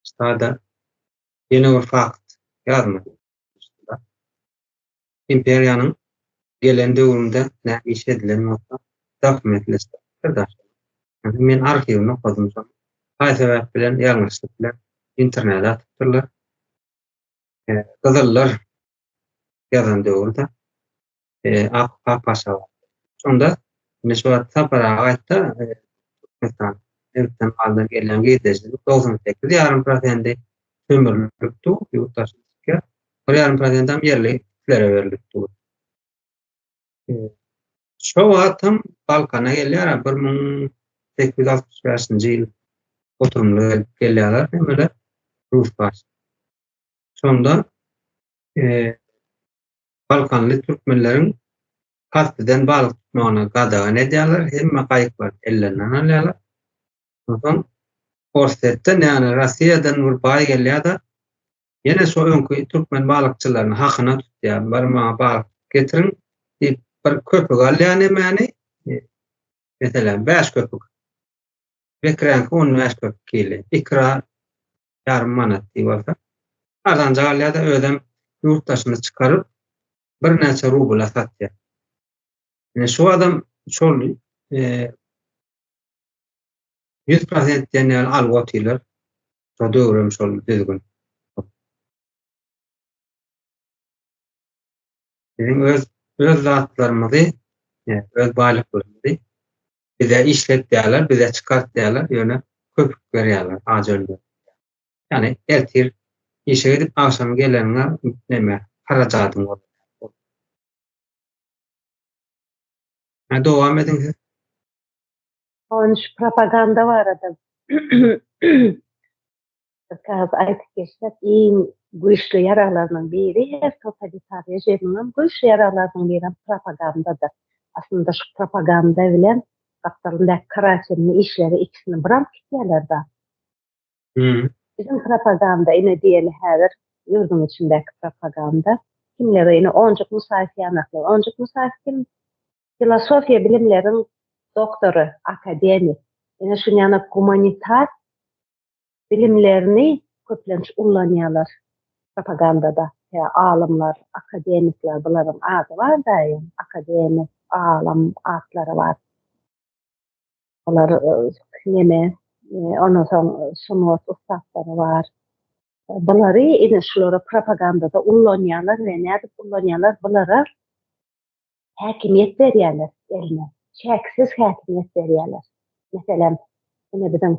Sada ýene bir fakt ýazma. Imperiýanyň gelen döwründe näme iş edilen bolsa dokumentleşdiripdir-de. Men arhiwini okadym şonuň. Haý sebäp bilen ýalňyşlyk bilen internete atypdyrlar. Gyzyllar ýazan döwürde Ak Ak paşa bar. Şonda indi şu wagt Sapar aga aýtdy, Türkmenistan nebitden gazdan gelýän girdejiniň 98 ýarym prosendi sömürilip dur, ýurt daşyna çykýar. Bir ýarym prosendem ýerli itlere berlip dur. Şo wagtam Balkana gelýär, 1865-nji ýyl oturymly gelip gelýärler hemmeler rus baş. Şonda Balkanly türkmenleriň Kaspiden balyk tutmagyny gadagan edýärler, hemme gaýyklary ellerinden alýarlar. Onsoň Orsýetden, ýagny Russiýadan bir baý gelýär-de, ýene şo öňki türkmen balykçylaryny hakyna tutýar. Bir maňa balyk getiriň diýip, bir köpük alýar nemäni, meselem, bäş köpük. Bekräňki on bäş köpük kili. Ikra ýarym manat diýip alsa, arzanjak alýar-da, özem ýurt daşyna çykaryp, birnäçe rubla satýar. Ine şu adam şol 100% diýen ýaly alyp otyrlar. Şo döwrem şol düzgün. Biziň öz öz zatlarymyzy, öz baýlyklarymyzy bize işletýärler, bize çykartýarlar, ýöne köpük berýärler, aç öldürýärler. Ýagny ertir işe gidip agşam geleniňe neme harajadyň bolar. Ha dowam ediň siz. Ony şu propaganda barada biraz aýdyp geçsek, iň güýçli ýaraglarynyň biri her totalitar režimiň güýçli ýaraglarynyň birem propagandadyr. Aslynda şu propaganda bilen gapdalyndaky karaçinli işleri ikisini bir alyp gitýärler-da. Biziň propaganda ine diýeli häzir ýurduň içindäki propaganda kimlere ine Onjuk Musaýew ýanakly. Onjuk Musaýew kim? Filosofiýa bilimleriň doktory, akademik. Ine şuny ýanak gumanitar bilimlerini köplenç ullanýarlar propagandada. Ýa alymlar, akademikler bularyň ady bar-da, akademik, alym atlary bar. Olar neme, ondan soň sungat ussatlary bar. Bulary ine şulara propagandada ullanýarlar we nädip ullanýarlar bulara häkimiýet berýärler eline. Çäksiz häkimiýet berýärler. Meselem, ine biziň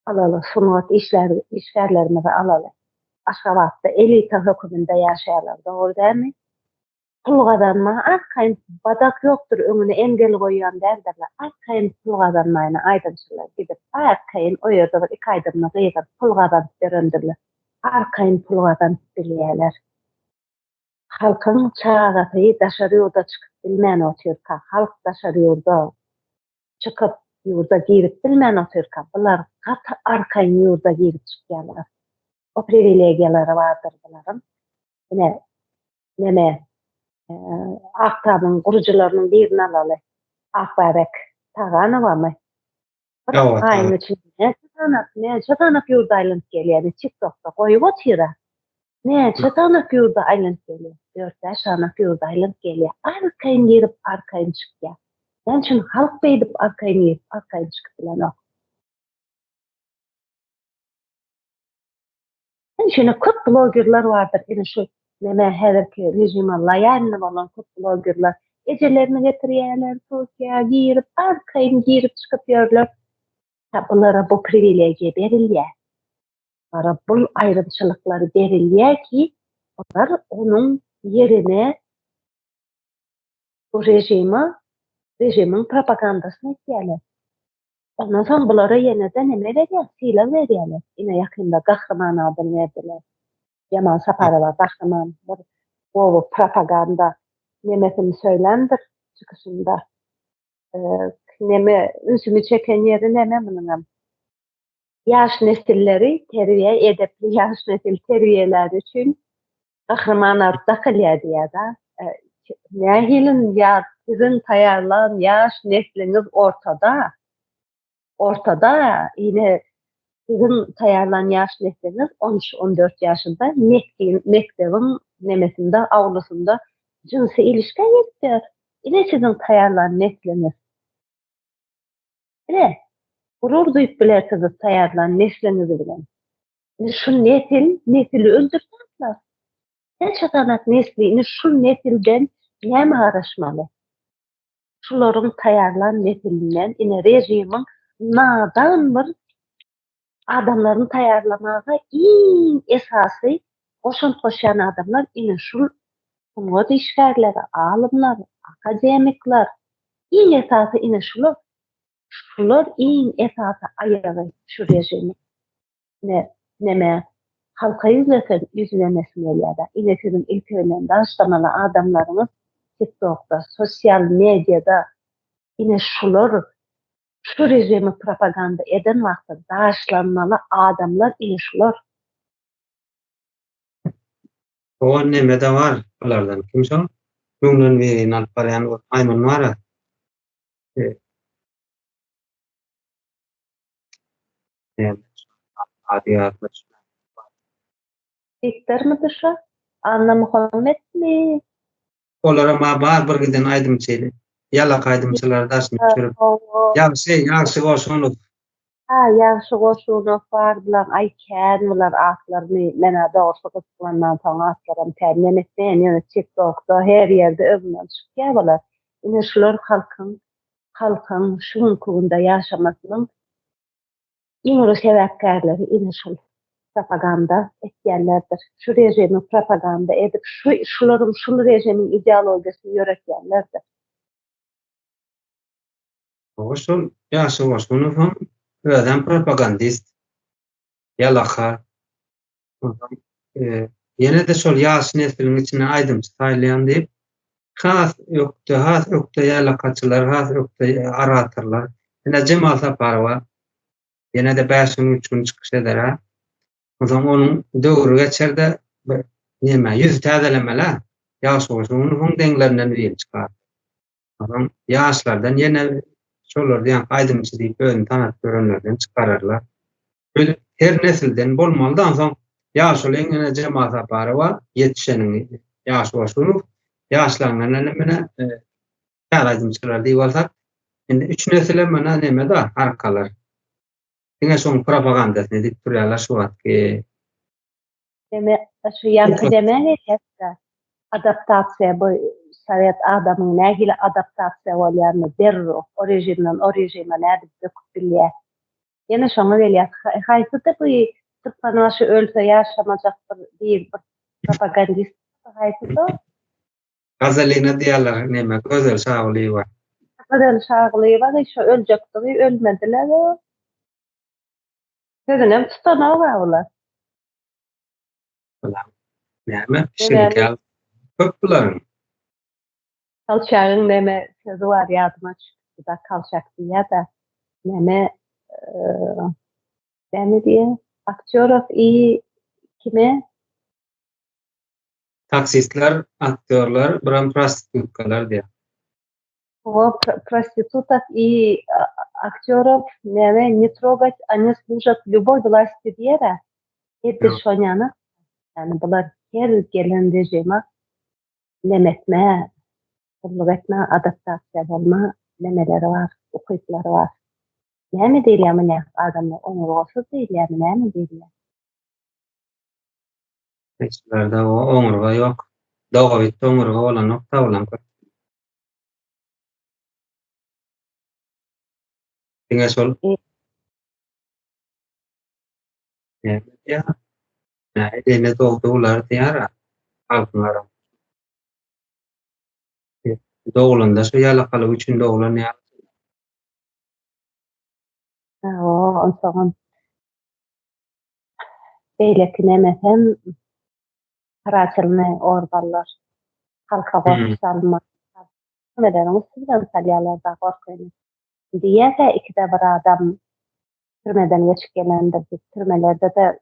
alaly sungat işler işgärlerimizi alaly. Aşgabatda elita höküminde ýaşaýarlar, dogry dälmi? Pul gazanma arkaýyn badak ýokdur öňüne engel goýýan däldirler arkaýyn pul gazanmaýna aýdymçylar gidip arkaýyn o ýerde bir iki aýdymyny gygyryp pul gazanyp ýörendirler arkaýyn pul gazanyp bilýäler halkyň çagasy daşary ýurda çykyp bilmän otyrka halk daşary ýurda çykyp ýurda girip bilmän otyrka bular gaty arkaýyn ýurda girip çykýarlar o priwilegiýalary bardyr bularyň ine neme Ak Tamyň gurujylarynyň birini alaly. Akbäbek Taganowamy? Bir aýyň içinde näçe sanak, näçe sanak ýurda aýlanyp gelýär, TikTokda goýup otyr-a. Näçe sanak ýurda aýlanyp gelýär? Dört-bäş sanak ýurda aýlanyp gelýär. Arkaýyn girip, arkaýyn çykýar. Näme üçin halk beýdip arkaýyn girip, arkaýyn çykyp bilenok? Şeýle köp blogerler bardyr, ine şu neme häzirki režime loýalny bolan köp blogerler ejelerini getirýärler, Türkiýä girip, arkaýyn girip çykyp ýörler. Ha bulara bu priwilegiýa berilýär. Bulara bul aýrymçylyklar berilýär ki, olar onuň ýerine bu režime, režimiň propagandasyny etýärler. Ondan soň bulara ýene-de neme berýär, sylag berýärler. Ine ýakynda Gahryman adyny berdiler. Jemal Saparowa Gahryman bir gowy propaganda nemesini söýländir çykyşynda. Neme ünsümi çeken ýeri neme munuňam. Ýaş nesilleri terbiýe edepli ýaş nesil terbiýeläni üçin Gahryman ady dakylýar diýýär-de. Nähili ýa siziň taýýarlan ýaş nesliňiz ortada. Ortada ine siziň taýýarlan ýaş nesliňiz 13-14 ýaşynda mekdebiň nemesinde, awlusynda jynsy ilişkä giripdir. Ine siziň taýýarlan nesliňiz. Ine, gurur duýup bilersiňiz taýýarlan nesliňiz bilen. Indi şu nesil, nesili öldürýärler. Näçe sanat nesli, indi şu nesilden näme garaşmaly? Şularyň taýýarlan nesilinden, ine režimiň nadan bir adamlaryny taýýarlamaga iň esasy goşant goşýan adamlar ine şul sungat işgärleri, alymlar, akademikler, iň esasy ine şular. Şular iň esasy aýagy şu režimiň. Ine, neme, halka ýüzlesen, ýüzlenesiň gelýär-dä. Ine, siziň ilki bilen daşlamaly adamlaryňyz TikTokda, sosial mediada, ine şular şu režimi propaganda eden wagty daşlanmaly adamlar ine şular. O neme-de bar bulardan. Kim şol? Müňden birini alyp barýan bir maýmyn bar-a. Diktormydy şo? Annamuhammetmi? Olaram bar bir giden aýdymçy, ýalak aýdymçylar daşyny düşürip. Ýagşy, Ýagşy Goşunow. Ha, Ýagşy Goşunow bar bular, aý kän bular atlaryny, men-ä dogrusy gyzyklanman soň atlaram kän nem etmeýän, ýöne TikTokda her ýerde öňünden çykýar bular. Ine şular halkyň halkyň şu günki günde ýaşamasynyň iň uly sebäpkärleri ine şul propaganda etýänlerdir. Şu režimi propaganda edip, şu şularyň şul režimiň ideologiýasyny ýöretýänlerdir. Hawa şol ýaşy goşgunowyň özem propagandist. Ýalaka. Onsoň ýene-de şol ýaş nesliň içinden aýdymçy saýlaýan diýip, has ökde, has ökde ýalakaçylar, has ökde oratorlar. Ine Jemal Saparowa ýene-de bäş gün, üç gün çykyş eder-ä. Onsoň onuň döwri geçer-de, bir neme, ýüz täzelemeli-ä. Ýagşy goşunyň deňlerinden biri çykar. Onsoň ýaşlardan ýene şolar diýen aýdymçy diýip özüni tanadyp ýörenlerden çykararlar. Öýdüp her nesilden bolmaly-da onsoň ýaşuly ine Jemal Saparowa ýetişeniň ýaş Goşunow ýaşlaryňdan ene mine täze aýdymçylar diýip alsak indi üç nesilem mine neme-da arkalar. Diňe şoň propagandasyny edip durýarlar şu wagtky. Deme, şu ýaňky demä gelýäs-dä. Adaptasiýa bu sowet adamyň nähili adaptasiýa bolýanyny derrew o režimden o režime nädip böküp bilýär. Ýene şoňa gelýäs. Haýsydy bu Türkmenbaşy ölse ýaşamajak bir bir bir propagandist haýsysy o? Gazalina diýýärler neme Gözel Şagulyýewa. Gözel Şagulyýewa şo öljekdigi ölmediler o. Sözünem tutanok-a bular. Bular näme pişirik ýaly köp bularyň. Kolçagyň neme sözi bar ýadyma düşüpdi-da Kolçak diýýä-de neme näme diýýä aktýorow i kime? Taksistler, aktýorlar, biram prostitutkalar diýýä. Hawa, prostitutok i aktýorow näme ne trogat, oni služat lýuboý wlasti diýer-ä. Edil şonýana, ýagny bular her gelen režime neme etme, gulluk etme, adaptasiýa bolma nemeleri bar, ukyplary bar. Näme diýilýär muňa? Adamlar oňurgasyz diýilýärmi, näme diýilýär? Hiçlerde oňurga ýok. Dogabitdi oňurga bolanok tabylan köp. Diňe şol Näme diýýär? Näme ene dogdy bular diýýär. Halkyň ara. Dogulanda şu ýalakalyk üçin doglan ýaly. Hawa, onsoňam beýleki nemesem Paraçylny organlar halka gorky salmak. Türmeleriň üsti bilen salýarlar-da gorkyny. Diýýär-dä ikide bir adam türmeden geçip gelendir diýip. Türmelerde-de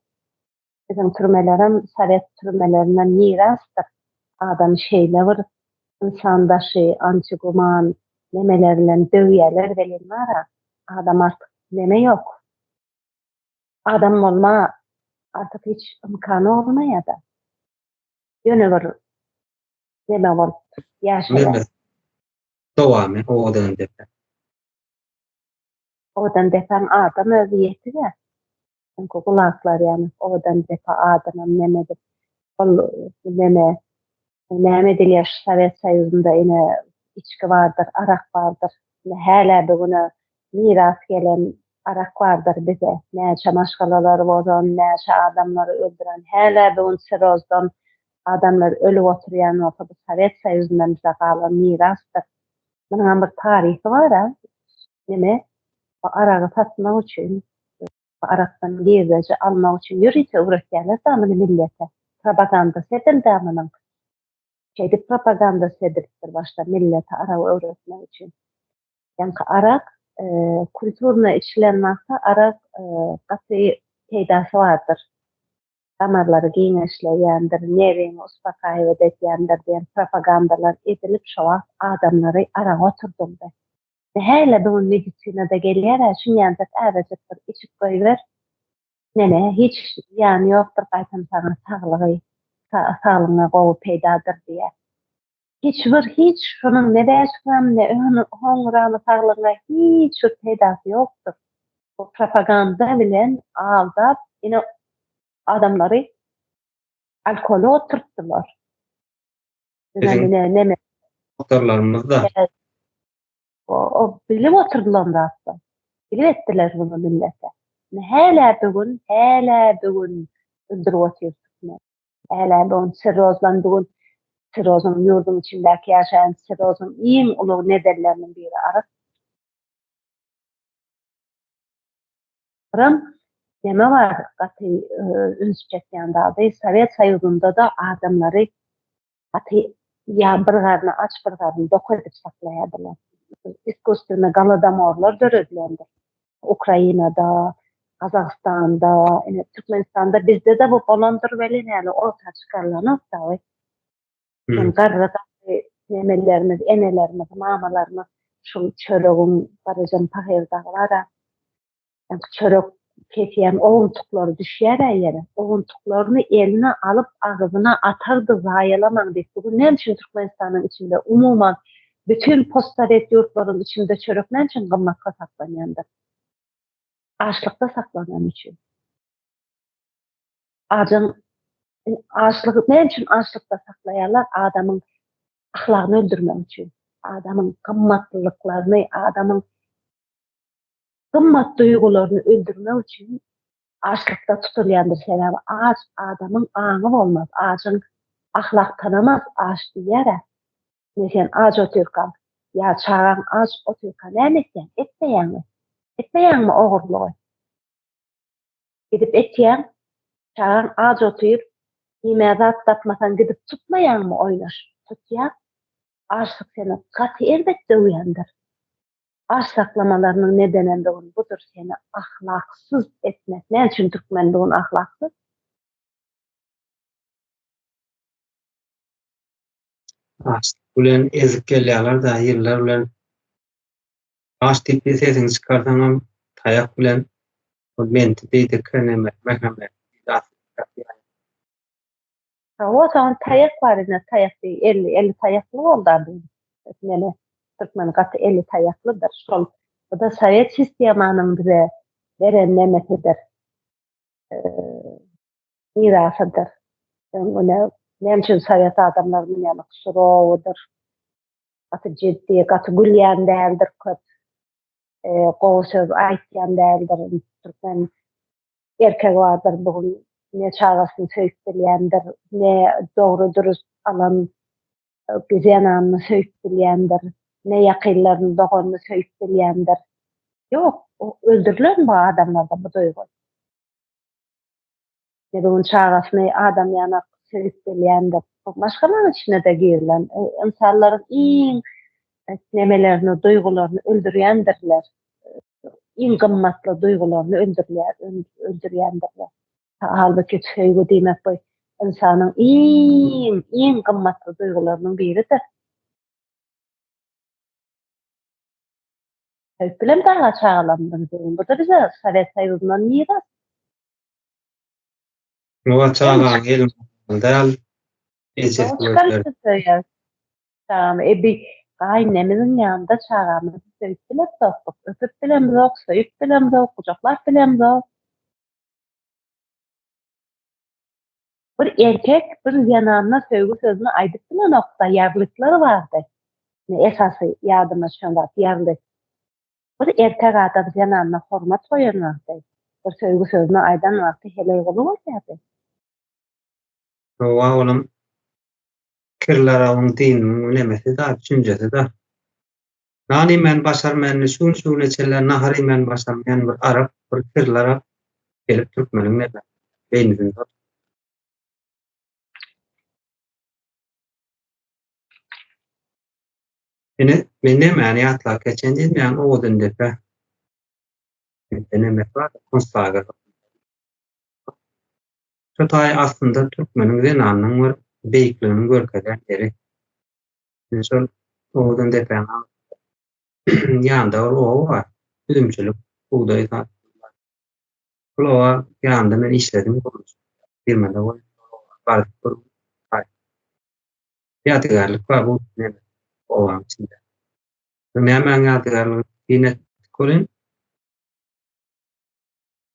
biziň türmelerem sowet türmelerinden mirasdyr. Adamy şeýle bir ynsan daşy, antiguman nemeler bilen döwýärler welin bar-a, adam artyk neme ýok. Adam bolma artyk hiç ymkany bolmaýar-da. Ýöne bir neme bolup ýaşaýar. Dowamy owadan depe. Owadan depäň adam özi ýetig-ä. Çünki gulaklar ýaly owadan depe adynam neme edip ol neme näme edilýär şu Sowet Soýuzynda ine içgi bardyr, arak bardyr. Ine hälä bu güne miras gelen arak bardyr bize. Näçe maşgalalary bozan, näçe adamlary öldüren, hälä bu gün sirrozdan adamlar ölüp oturýan bolsa bu Sowet Soýuzyndan bize galan mirasdyr. Munuňam bir taryhy bar-a. Neme bu aragy satmak üçin, bu arakdan girdeji almak üçin ýörite öwretýärler-dä muny millete. Propagandasy edildi-ä munuň. Şeýdip propagandasy edilipdir başda millete aragy öwretmek üçin. Ýaňky arak kulturno içilen wagty arak gaty peýdasy bardyr. Damarlary giňeşleýändir, nerwiňi uspakaýiwat edýändir diýen propagandalar edilip şo wagt adamlary araga oturdyldy. Hälä bu gün medisinada gelýär-ä şunýanjak äbejik bir içip goýber, neme hiç zyýany ýokdur gaýtam saňa saglygy saglygyňa gowy peýdadyr diýýär. Hiç bir hiç şonuň ne bäş gram ne on gramy saglygyňa hiç bir peýdasy ýokdur. Bu propaganda bilen aldap ine adamlary alkola oturtdylar. Biziň neme doktorlarymyz-da. O bilip oturdylan zatlar. Bilip etdiler bunu millete. Hälä bu gün, hälä bu gün öldürip otyr türkmen. Hälä bu gün sirrozlan bu gün sirrozyň ýurduň içindäki ýaşaýan sirrozyň iň uly nedenleriniň biri arak. Biram neme bar gaty üns çekýän zady Sowet Soýuzynda-da adamlary gaty ýa bir garny aç bir garny dok edip saklaýardylar. Iskusstwennyi golodomorlar döredilendir. Ukrainada, Gazagystanda, ine Türkmenistanda bizde-de bu bolandyr welin häli orta çykarylanok dagy. Hmm. Garry garry nemelerimiz, enelerimiz, mamalarymyz şu çöregiň garajan pahyr dagy bar-a. Ýaňky çörek kesýän owuntyklary düşýär-ä ýere. Owuntyklaryny eline alyp agzyna atardy zaýalamaň diýip. Bu gün näme üçin Türkmenistanyň içinde umuman bütin postsowet ýurtlaryň içinde çörek näme üçin gymmat hasaplanýandyr? Açlykda saklanany üçin. Ajyň. Açlygy näme üçin açlykda saklaýarlar? Adamyň ahlagyny öldürmek üçin. Adamyň gymmatlylyklaryny, adamyň gymmat duýgularyny öldürmek üçin açlykda tutulýandyr. Sebäbi aç adamyň aňy bolmaz. Ajyň ahlak tanamaz, aç diýýär-ä. Ine sen aç otyrkaň, ýa çagaň aç otyrka näme etýäň? Etmeýäňmi? Etmeýäňmi ogurlygy? Gidip etýäň, çagaň aç otyr, iýmä zat tapmasaň gidip tutmaýaňmy oýnaş? Tutýaň. Açlyk seni gaty erbet döwýändir. Aç saklamalarynyň nedenem bu gün budur seni ahlaksyz etmek. Näme üçin türkmen bu gün ahlaksyz? Açlyk bilen ezip gelýärler-de, ýyllar bilen aç diýip bir sesiňi çykarsaňam taýak bilen ol menti diýdi, kreneme, mäheme Hawa, soň taýak bar ine, taýak diý, elli, elli taýakly boldy adam. Mene türkmen gaty elli taýaklydyr. Şol, bu-da sowet sistemanyň bize beren nemesidir. Mirasydyr. Öň ine, näme üçin sowet adamlary muny surowydyr. Gaty jiddi, gaty gülýän däldir köp. Gowy söz aýtýan däldir. Türkmen erkek bardyr bu gün ne çagasyny söýüp bilýändir, ne dogry dürüst alan zenanyny söýüp bilýändir, ne ýakynlaryny, doganyny söýüp bilýändir. Ýok, öldürilen bu adamlarda bu duýgy. Ne bu gün çagasyny adam ýanak söýüp bilýändir. Maşgalaň içine-de girilen, ynsanlaryň iň nemelerini, duýgularyny öldürýändirler. Iň gymmatly duýgularyny öldürýär, öldürýändirler. Halbuki söýgi diýmek bu ynsanyň iň, iň gymmatly duýgularynyň biridir. Söýüp bilen daga çagalarymyzyň duýgyn. Bu-da bize Sowet Soýuzyndan miras. Muňa çagaň elini däl, ejesi göterdi. Çagamy e bi gaýynemiziň ýanynda çagamyzy söýüp bilemzokdyk, öpüp bilemzok, söýüp bilemzok, gujaklap bilemzok. Bir erkek bir zenanyna söýgi sözüni aýdyp bilenokda ýarlyklar bardy. Esasy ýadyma düşen zat ýarlyk. Bir erkek adam zenanyna hormat goýan wagty, bir söýgi sözüni aýdan wagty heleý guly bolýardy. Hawa olam Kirli arabyň dininiň nemesi-da, düşünjesi-da. Nan iýmäni başarmaýan, şu gün şu güne çenli nahar iýmäni başarmaýan bir arap, bir kirli arap gelip türkmeniň neme, beýnisini sat. Ine, men nemäni ýatlap geçen diýdim, ýagny Owadandepe. Bizde neme bar, konslager. Şu taý aslynda türkmeniň zenanynyň bir beýikligini görkezýän ýeri. Ine şol owadan depäň ýanynda bir oba bar. Üzümçilik, bugdaý zat. Şol oba ýanynda men işledim gurluşyk firmada baryp bir ýadygärlik bar bu obanyň içinde. Nämäň ýadygärligi diýen etdik welin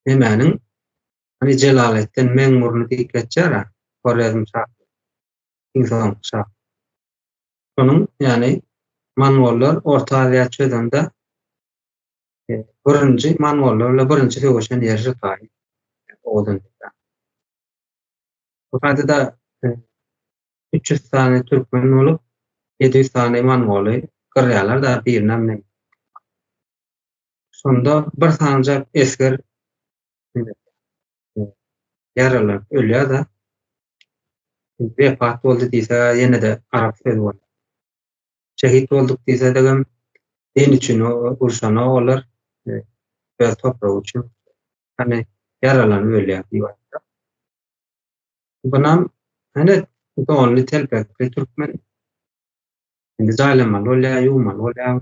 nemäniň Hany Jelaletdin Meňburny diýip geçýär-ä, Horezm şasy. Iň soňky şa. Şonuň, ýagny mongollar Orta Aziýa çözende birinji mongollar bilen birinji söweşen ýeri şu taý. Owadan depe. Bu taýda-da 300 sany türkmen bolup, 700 sany mongoly gyrýarlar-da, birinem ne. Şonda bir sanyjak esger ýaralanyp ölýär-de, wepat boldy diýse ýene-de arap sözi bolýar. Şehit bolduk diýse-de din üçin urşanok olar, öz topragy üçin. Hany ýaralanyp ölýär diýip aýtsak. Bunam hany donly telpekli türkmen indi jaýlamaly bolýar, ýuwmaly bolýar.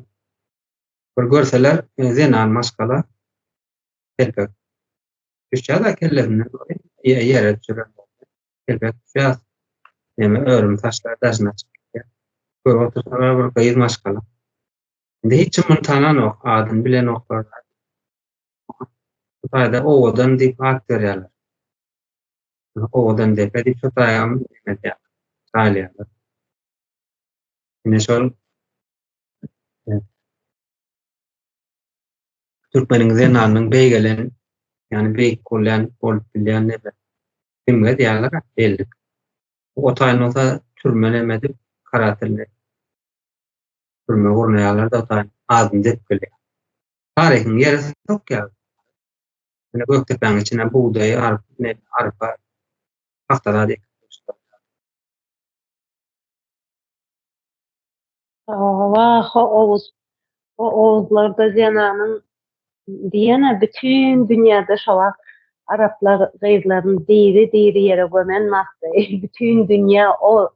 Bir görseler zenan maşgala Telpek düşýär-de kellesinden ýere düşüren telpek düşýär. Neme örüm saçlar daşyna çykyp gidýär. Görüp otursalar bir gyz maşgala. Indi hiç kim muny tananok, adyny bilenoklar. Bu taýda owadan diýip at berýärler. Owadan depe diýip şo taýam neme edýärler, jaýlaýarlar. Ine şol türkmeniň zenanynyň beýgelen, ýagny beýik bolýan, bolup bilýän neme, simge diýýärler, bellik. O taýyn bolsa türme neme edip, karatelli türme gurnaýarlar-da o taýyn adyny depgeleýär. Taryhyň ýere sokýar. Ine Gökdepäniň içine bugdaý, arpa, pagta zat ekip goýuşlar. Wah, o Oguz, o Oguzlarda zenanyň diýene bütin dünýäde şo wagt araplar gyzlaryny diri-diri ýere gömen wagty, bütin dünýä o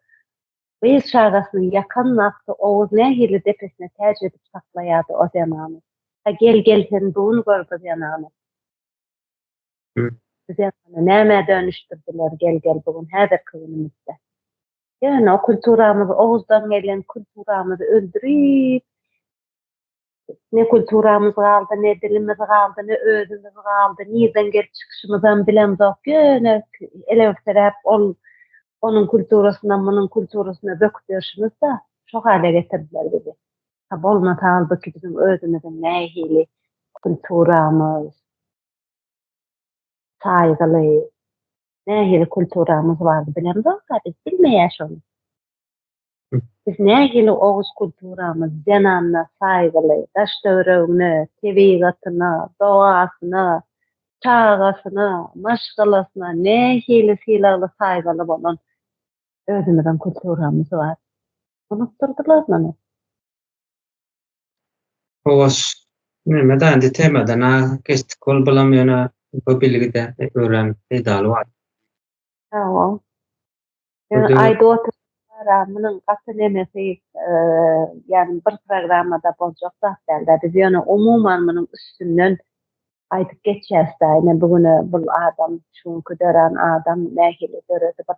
gyz çagasyny ýakan wagty Oguz nähili depesine täç edip saklaýardy o zenany. Ha gel gel sen bu gün gör bu zenany. Bu zenany nämä dönüşdirdiler gel gel bu gün häzirki günümizde. Ýöne o kulturamyzy Oguzdan gelen kulturamyzy öldürip ne kulturamyz galdy, ne dilimiz galdy, ne özümiz galdy, nirden gelip çykyşymyzam bilemzok. Ýöne elewseräp ol onuň kulturasyndan munuň kulturasyna böküp ýörşümiz-de şo hala getirdiler bizi. Ha bolmasa halbuki biziň özümiziň nähili kulturamyz saýgyly, nähili kulturamyz bardy bilemzok-a biz, bilmeýäs şony. Biz nähili oguz kulturamyz zenanyna saýgyly, daş-töweregine, tebigatyna, dogasyna, çagasyna, maşgalasyna nähili sylagly saýgyly bolan özümiziň kulturamyz bar. Unutdyrdylar muny. Hoş, neme da indi temadan a geçdik ol bulam ýöne bu bilgi-de örän peýdaly bar. Hawa. Ýöne aýdyp oturşyň bar munuň gaty nemesi ýagny bir programmada boljak zat däl-de biz ýöne umuman munuň üstünden aýdyp geçýäs-dä ine bu güne bul adam şu günki dörän adam nähili döredi bir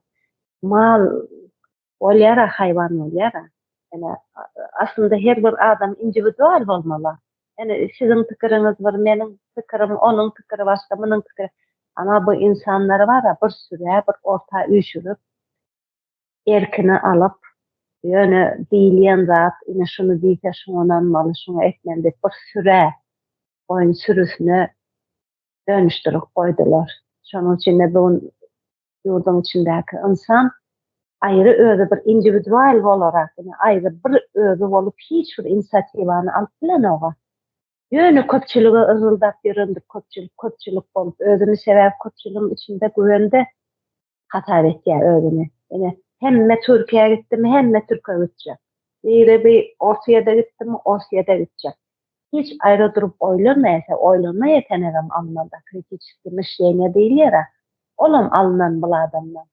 mal Bolýar-a, haýwan bolýar-a. Ene, aslynda her bir adam indiwidual bolmaly. Ene, siziň pikiriňiz bir, meniň pikirim, onuň pikiri başga, munuň pikiri. Amma bu ynsanlary bar-a, bir sürä, bir orta üýşürip, erkini alyp, ýöne diýilýän zat, ine şuny diýse şuňa ynanmaly, şuňa etmeli diýip, bir sürä, goýun sürüsine dönüşdirip goýdular. Şonuň üçin-de bu gün ýurduň içindäki ynsan aýry özi bir indiwidual bolarak, ýagny aýry bir özi bolup hiç bir inisiatiwany alyp bilenoga. Ýöne köpçülige yrryldap ýörendir köpçülik köpçülik bolup özüni sebäbi köpçüligiň içinde güwende hasap etýär özüni. Ine hemme Türkiýä gitdimi hemme türke gitjek. Biri bir Orsýede gitdimi Orsýede gitjek. Hiç aýra durup oýlanmaýa, oýlanma ýetenegem alynanda, kritiçeskiý myşleniýe diýilýär-ä, olam alynan bul adamdan.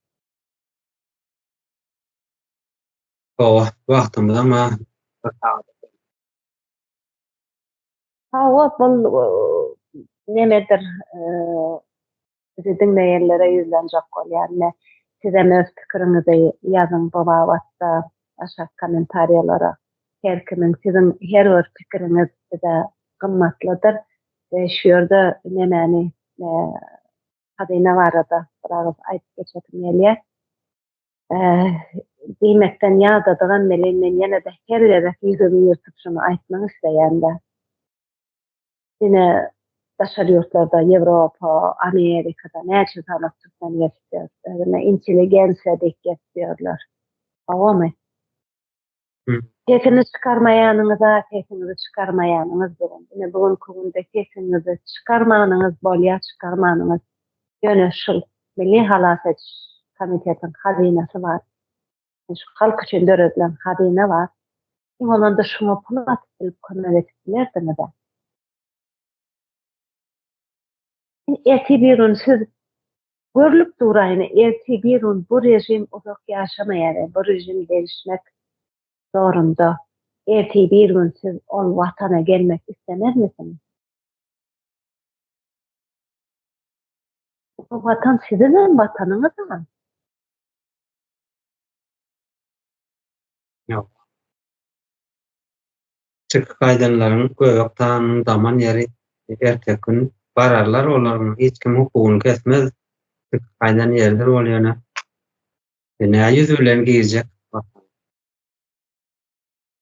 Hawa, wagtymyzam-a bir sagat eken. Hawa, bul nemedir, bizi diňleýänlere ýüzlenjek bolýan. Ine, sizem öz pikiriňizi ýazyň bu babatda aşak kommentariýalara. Her kimiň, siziň her bir pikiriňiz bize gymmatlydyr. We şu ýerde nemäni, hazyna barada bir agyz aýdyp geçesim gelýär. Diýmekden ýadadygam welin, men ýene-de her gezek ýüzümi ýyrtyp şuny aýtmak isleýän-de. Ine, daşary ýurtlarda, Ýewropa, Amerikada näçe sany türkmen gezip ýör. Özüne intelligensiýa diýip gezip ýörler. Hawamy? Sesini çykarmaýanyňyza sesiňizi çykarmaýanyňyz bu gün. Ine, bu günki günde sesiňizi çykarmanyňyz bolýar, çykarmanyňyz. Ýöne şul Milli halas ediş komitetiň hazynasy bar. Şu halk üçin döredilen hazyna bar. Iň bolmanda şuňa pul atyp bilip kömek edip bilerdiňiz-ä. Ertir bir gün siz görlüp dur aýna ertir bir gün bu režim uzak ýaşamaýar we bu režim degişmek zorunda. Ertir bir gün siz ol watana gelmek islemezmisiňiz? Bu watan siziňem watanyňyz-a. Ýok. Çykyp gaýdanlaryň göbek ganynyň daman ýeri erteki gün bararlar, olaryň hiç kim hukugyny kesmez. Gaýdan ýerdir ol ýöne. Nä ýüzi bilen girjek?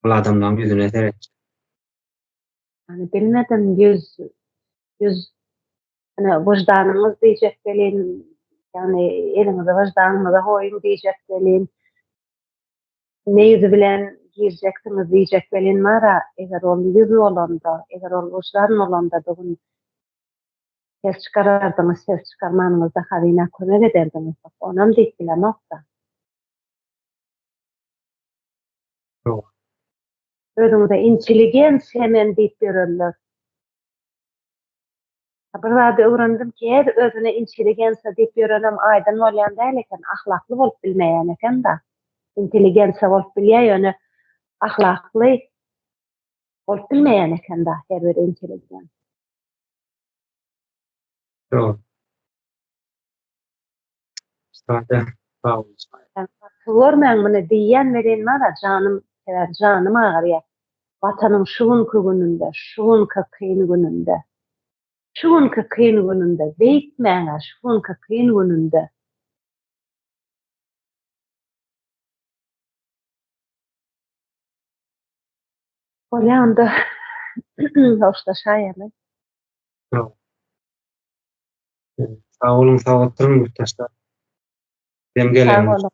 Ol adamlaryň ýüzüne seretjek. Ýani bilmedim ýüz ýüz ine wyždanyňyz diýjek welin, ýagny eliňizi wyždanyňyza goýuň diýjek welin, ne ýüzi bilen girjeksiňiz diýjek welin bara, eger ol ýüz bolanda, eger ol wyždan bolanda bu gün ses çykarardyňyz, ses çykarmanyňyzda hazyna kömek ederdiňiz. Onam diýip bilemok-da. Özüňize intelligensiýa men diýip ýörenler. Bir zady öwrendim ki, her özüne intelligensiýa diýip ýörenem aýdyn bolýan däl eken, ahlakly bolup bilmeýän eken-da. Intelligensiýa bolup bilýär, ýöne ahlakly bolup bilmeýän eken-da her bir intelligent. Dogry. Sada, sag bol. Görmäň muny diýýän welin bar-a janym, sebäbi janym agyrýar. Watanyň şu günki gününde, şu günki kyn gününde. Şu günki kyn gününde, beýtmäň-ä şu günki kyn gününde. Bolýa onda hoşlaşaýaly. Sag boluň, sag oturyň ýurtdaşlar. Dem Sag gelen. boluň.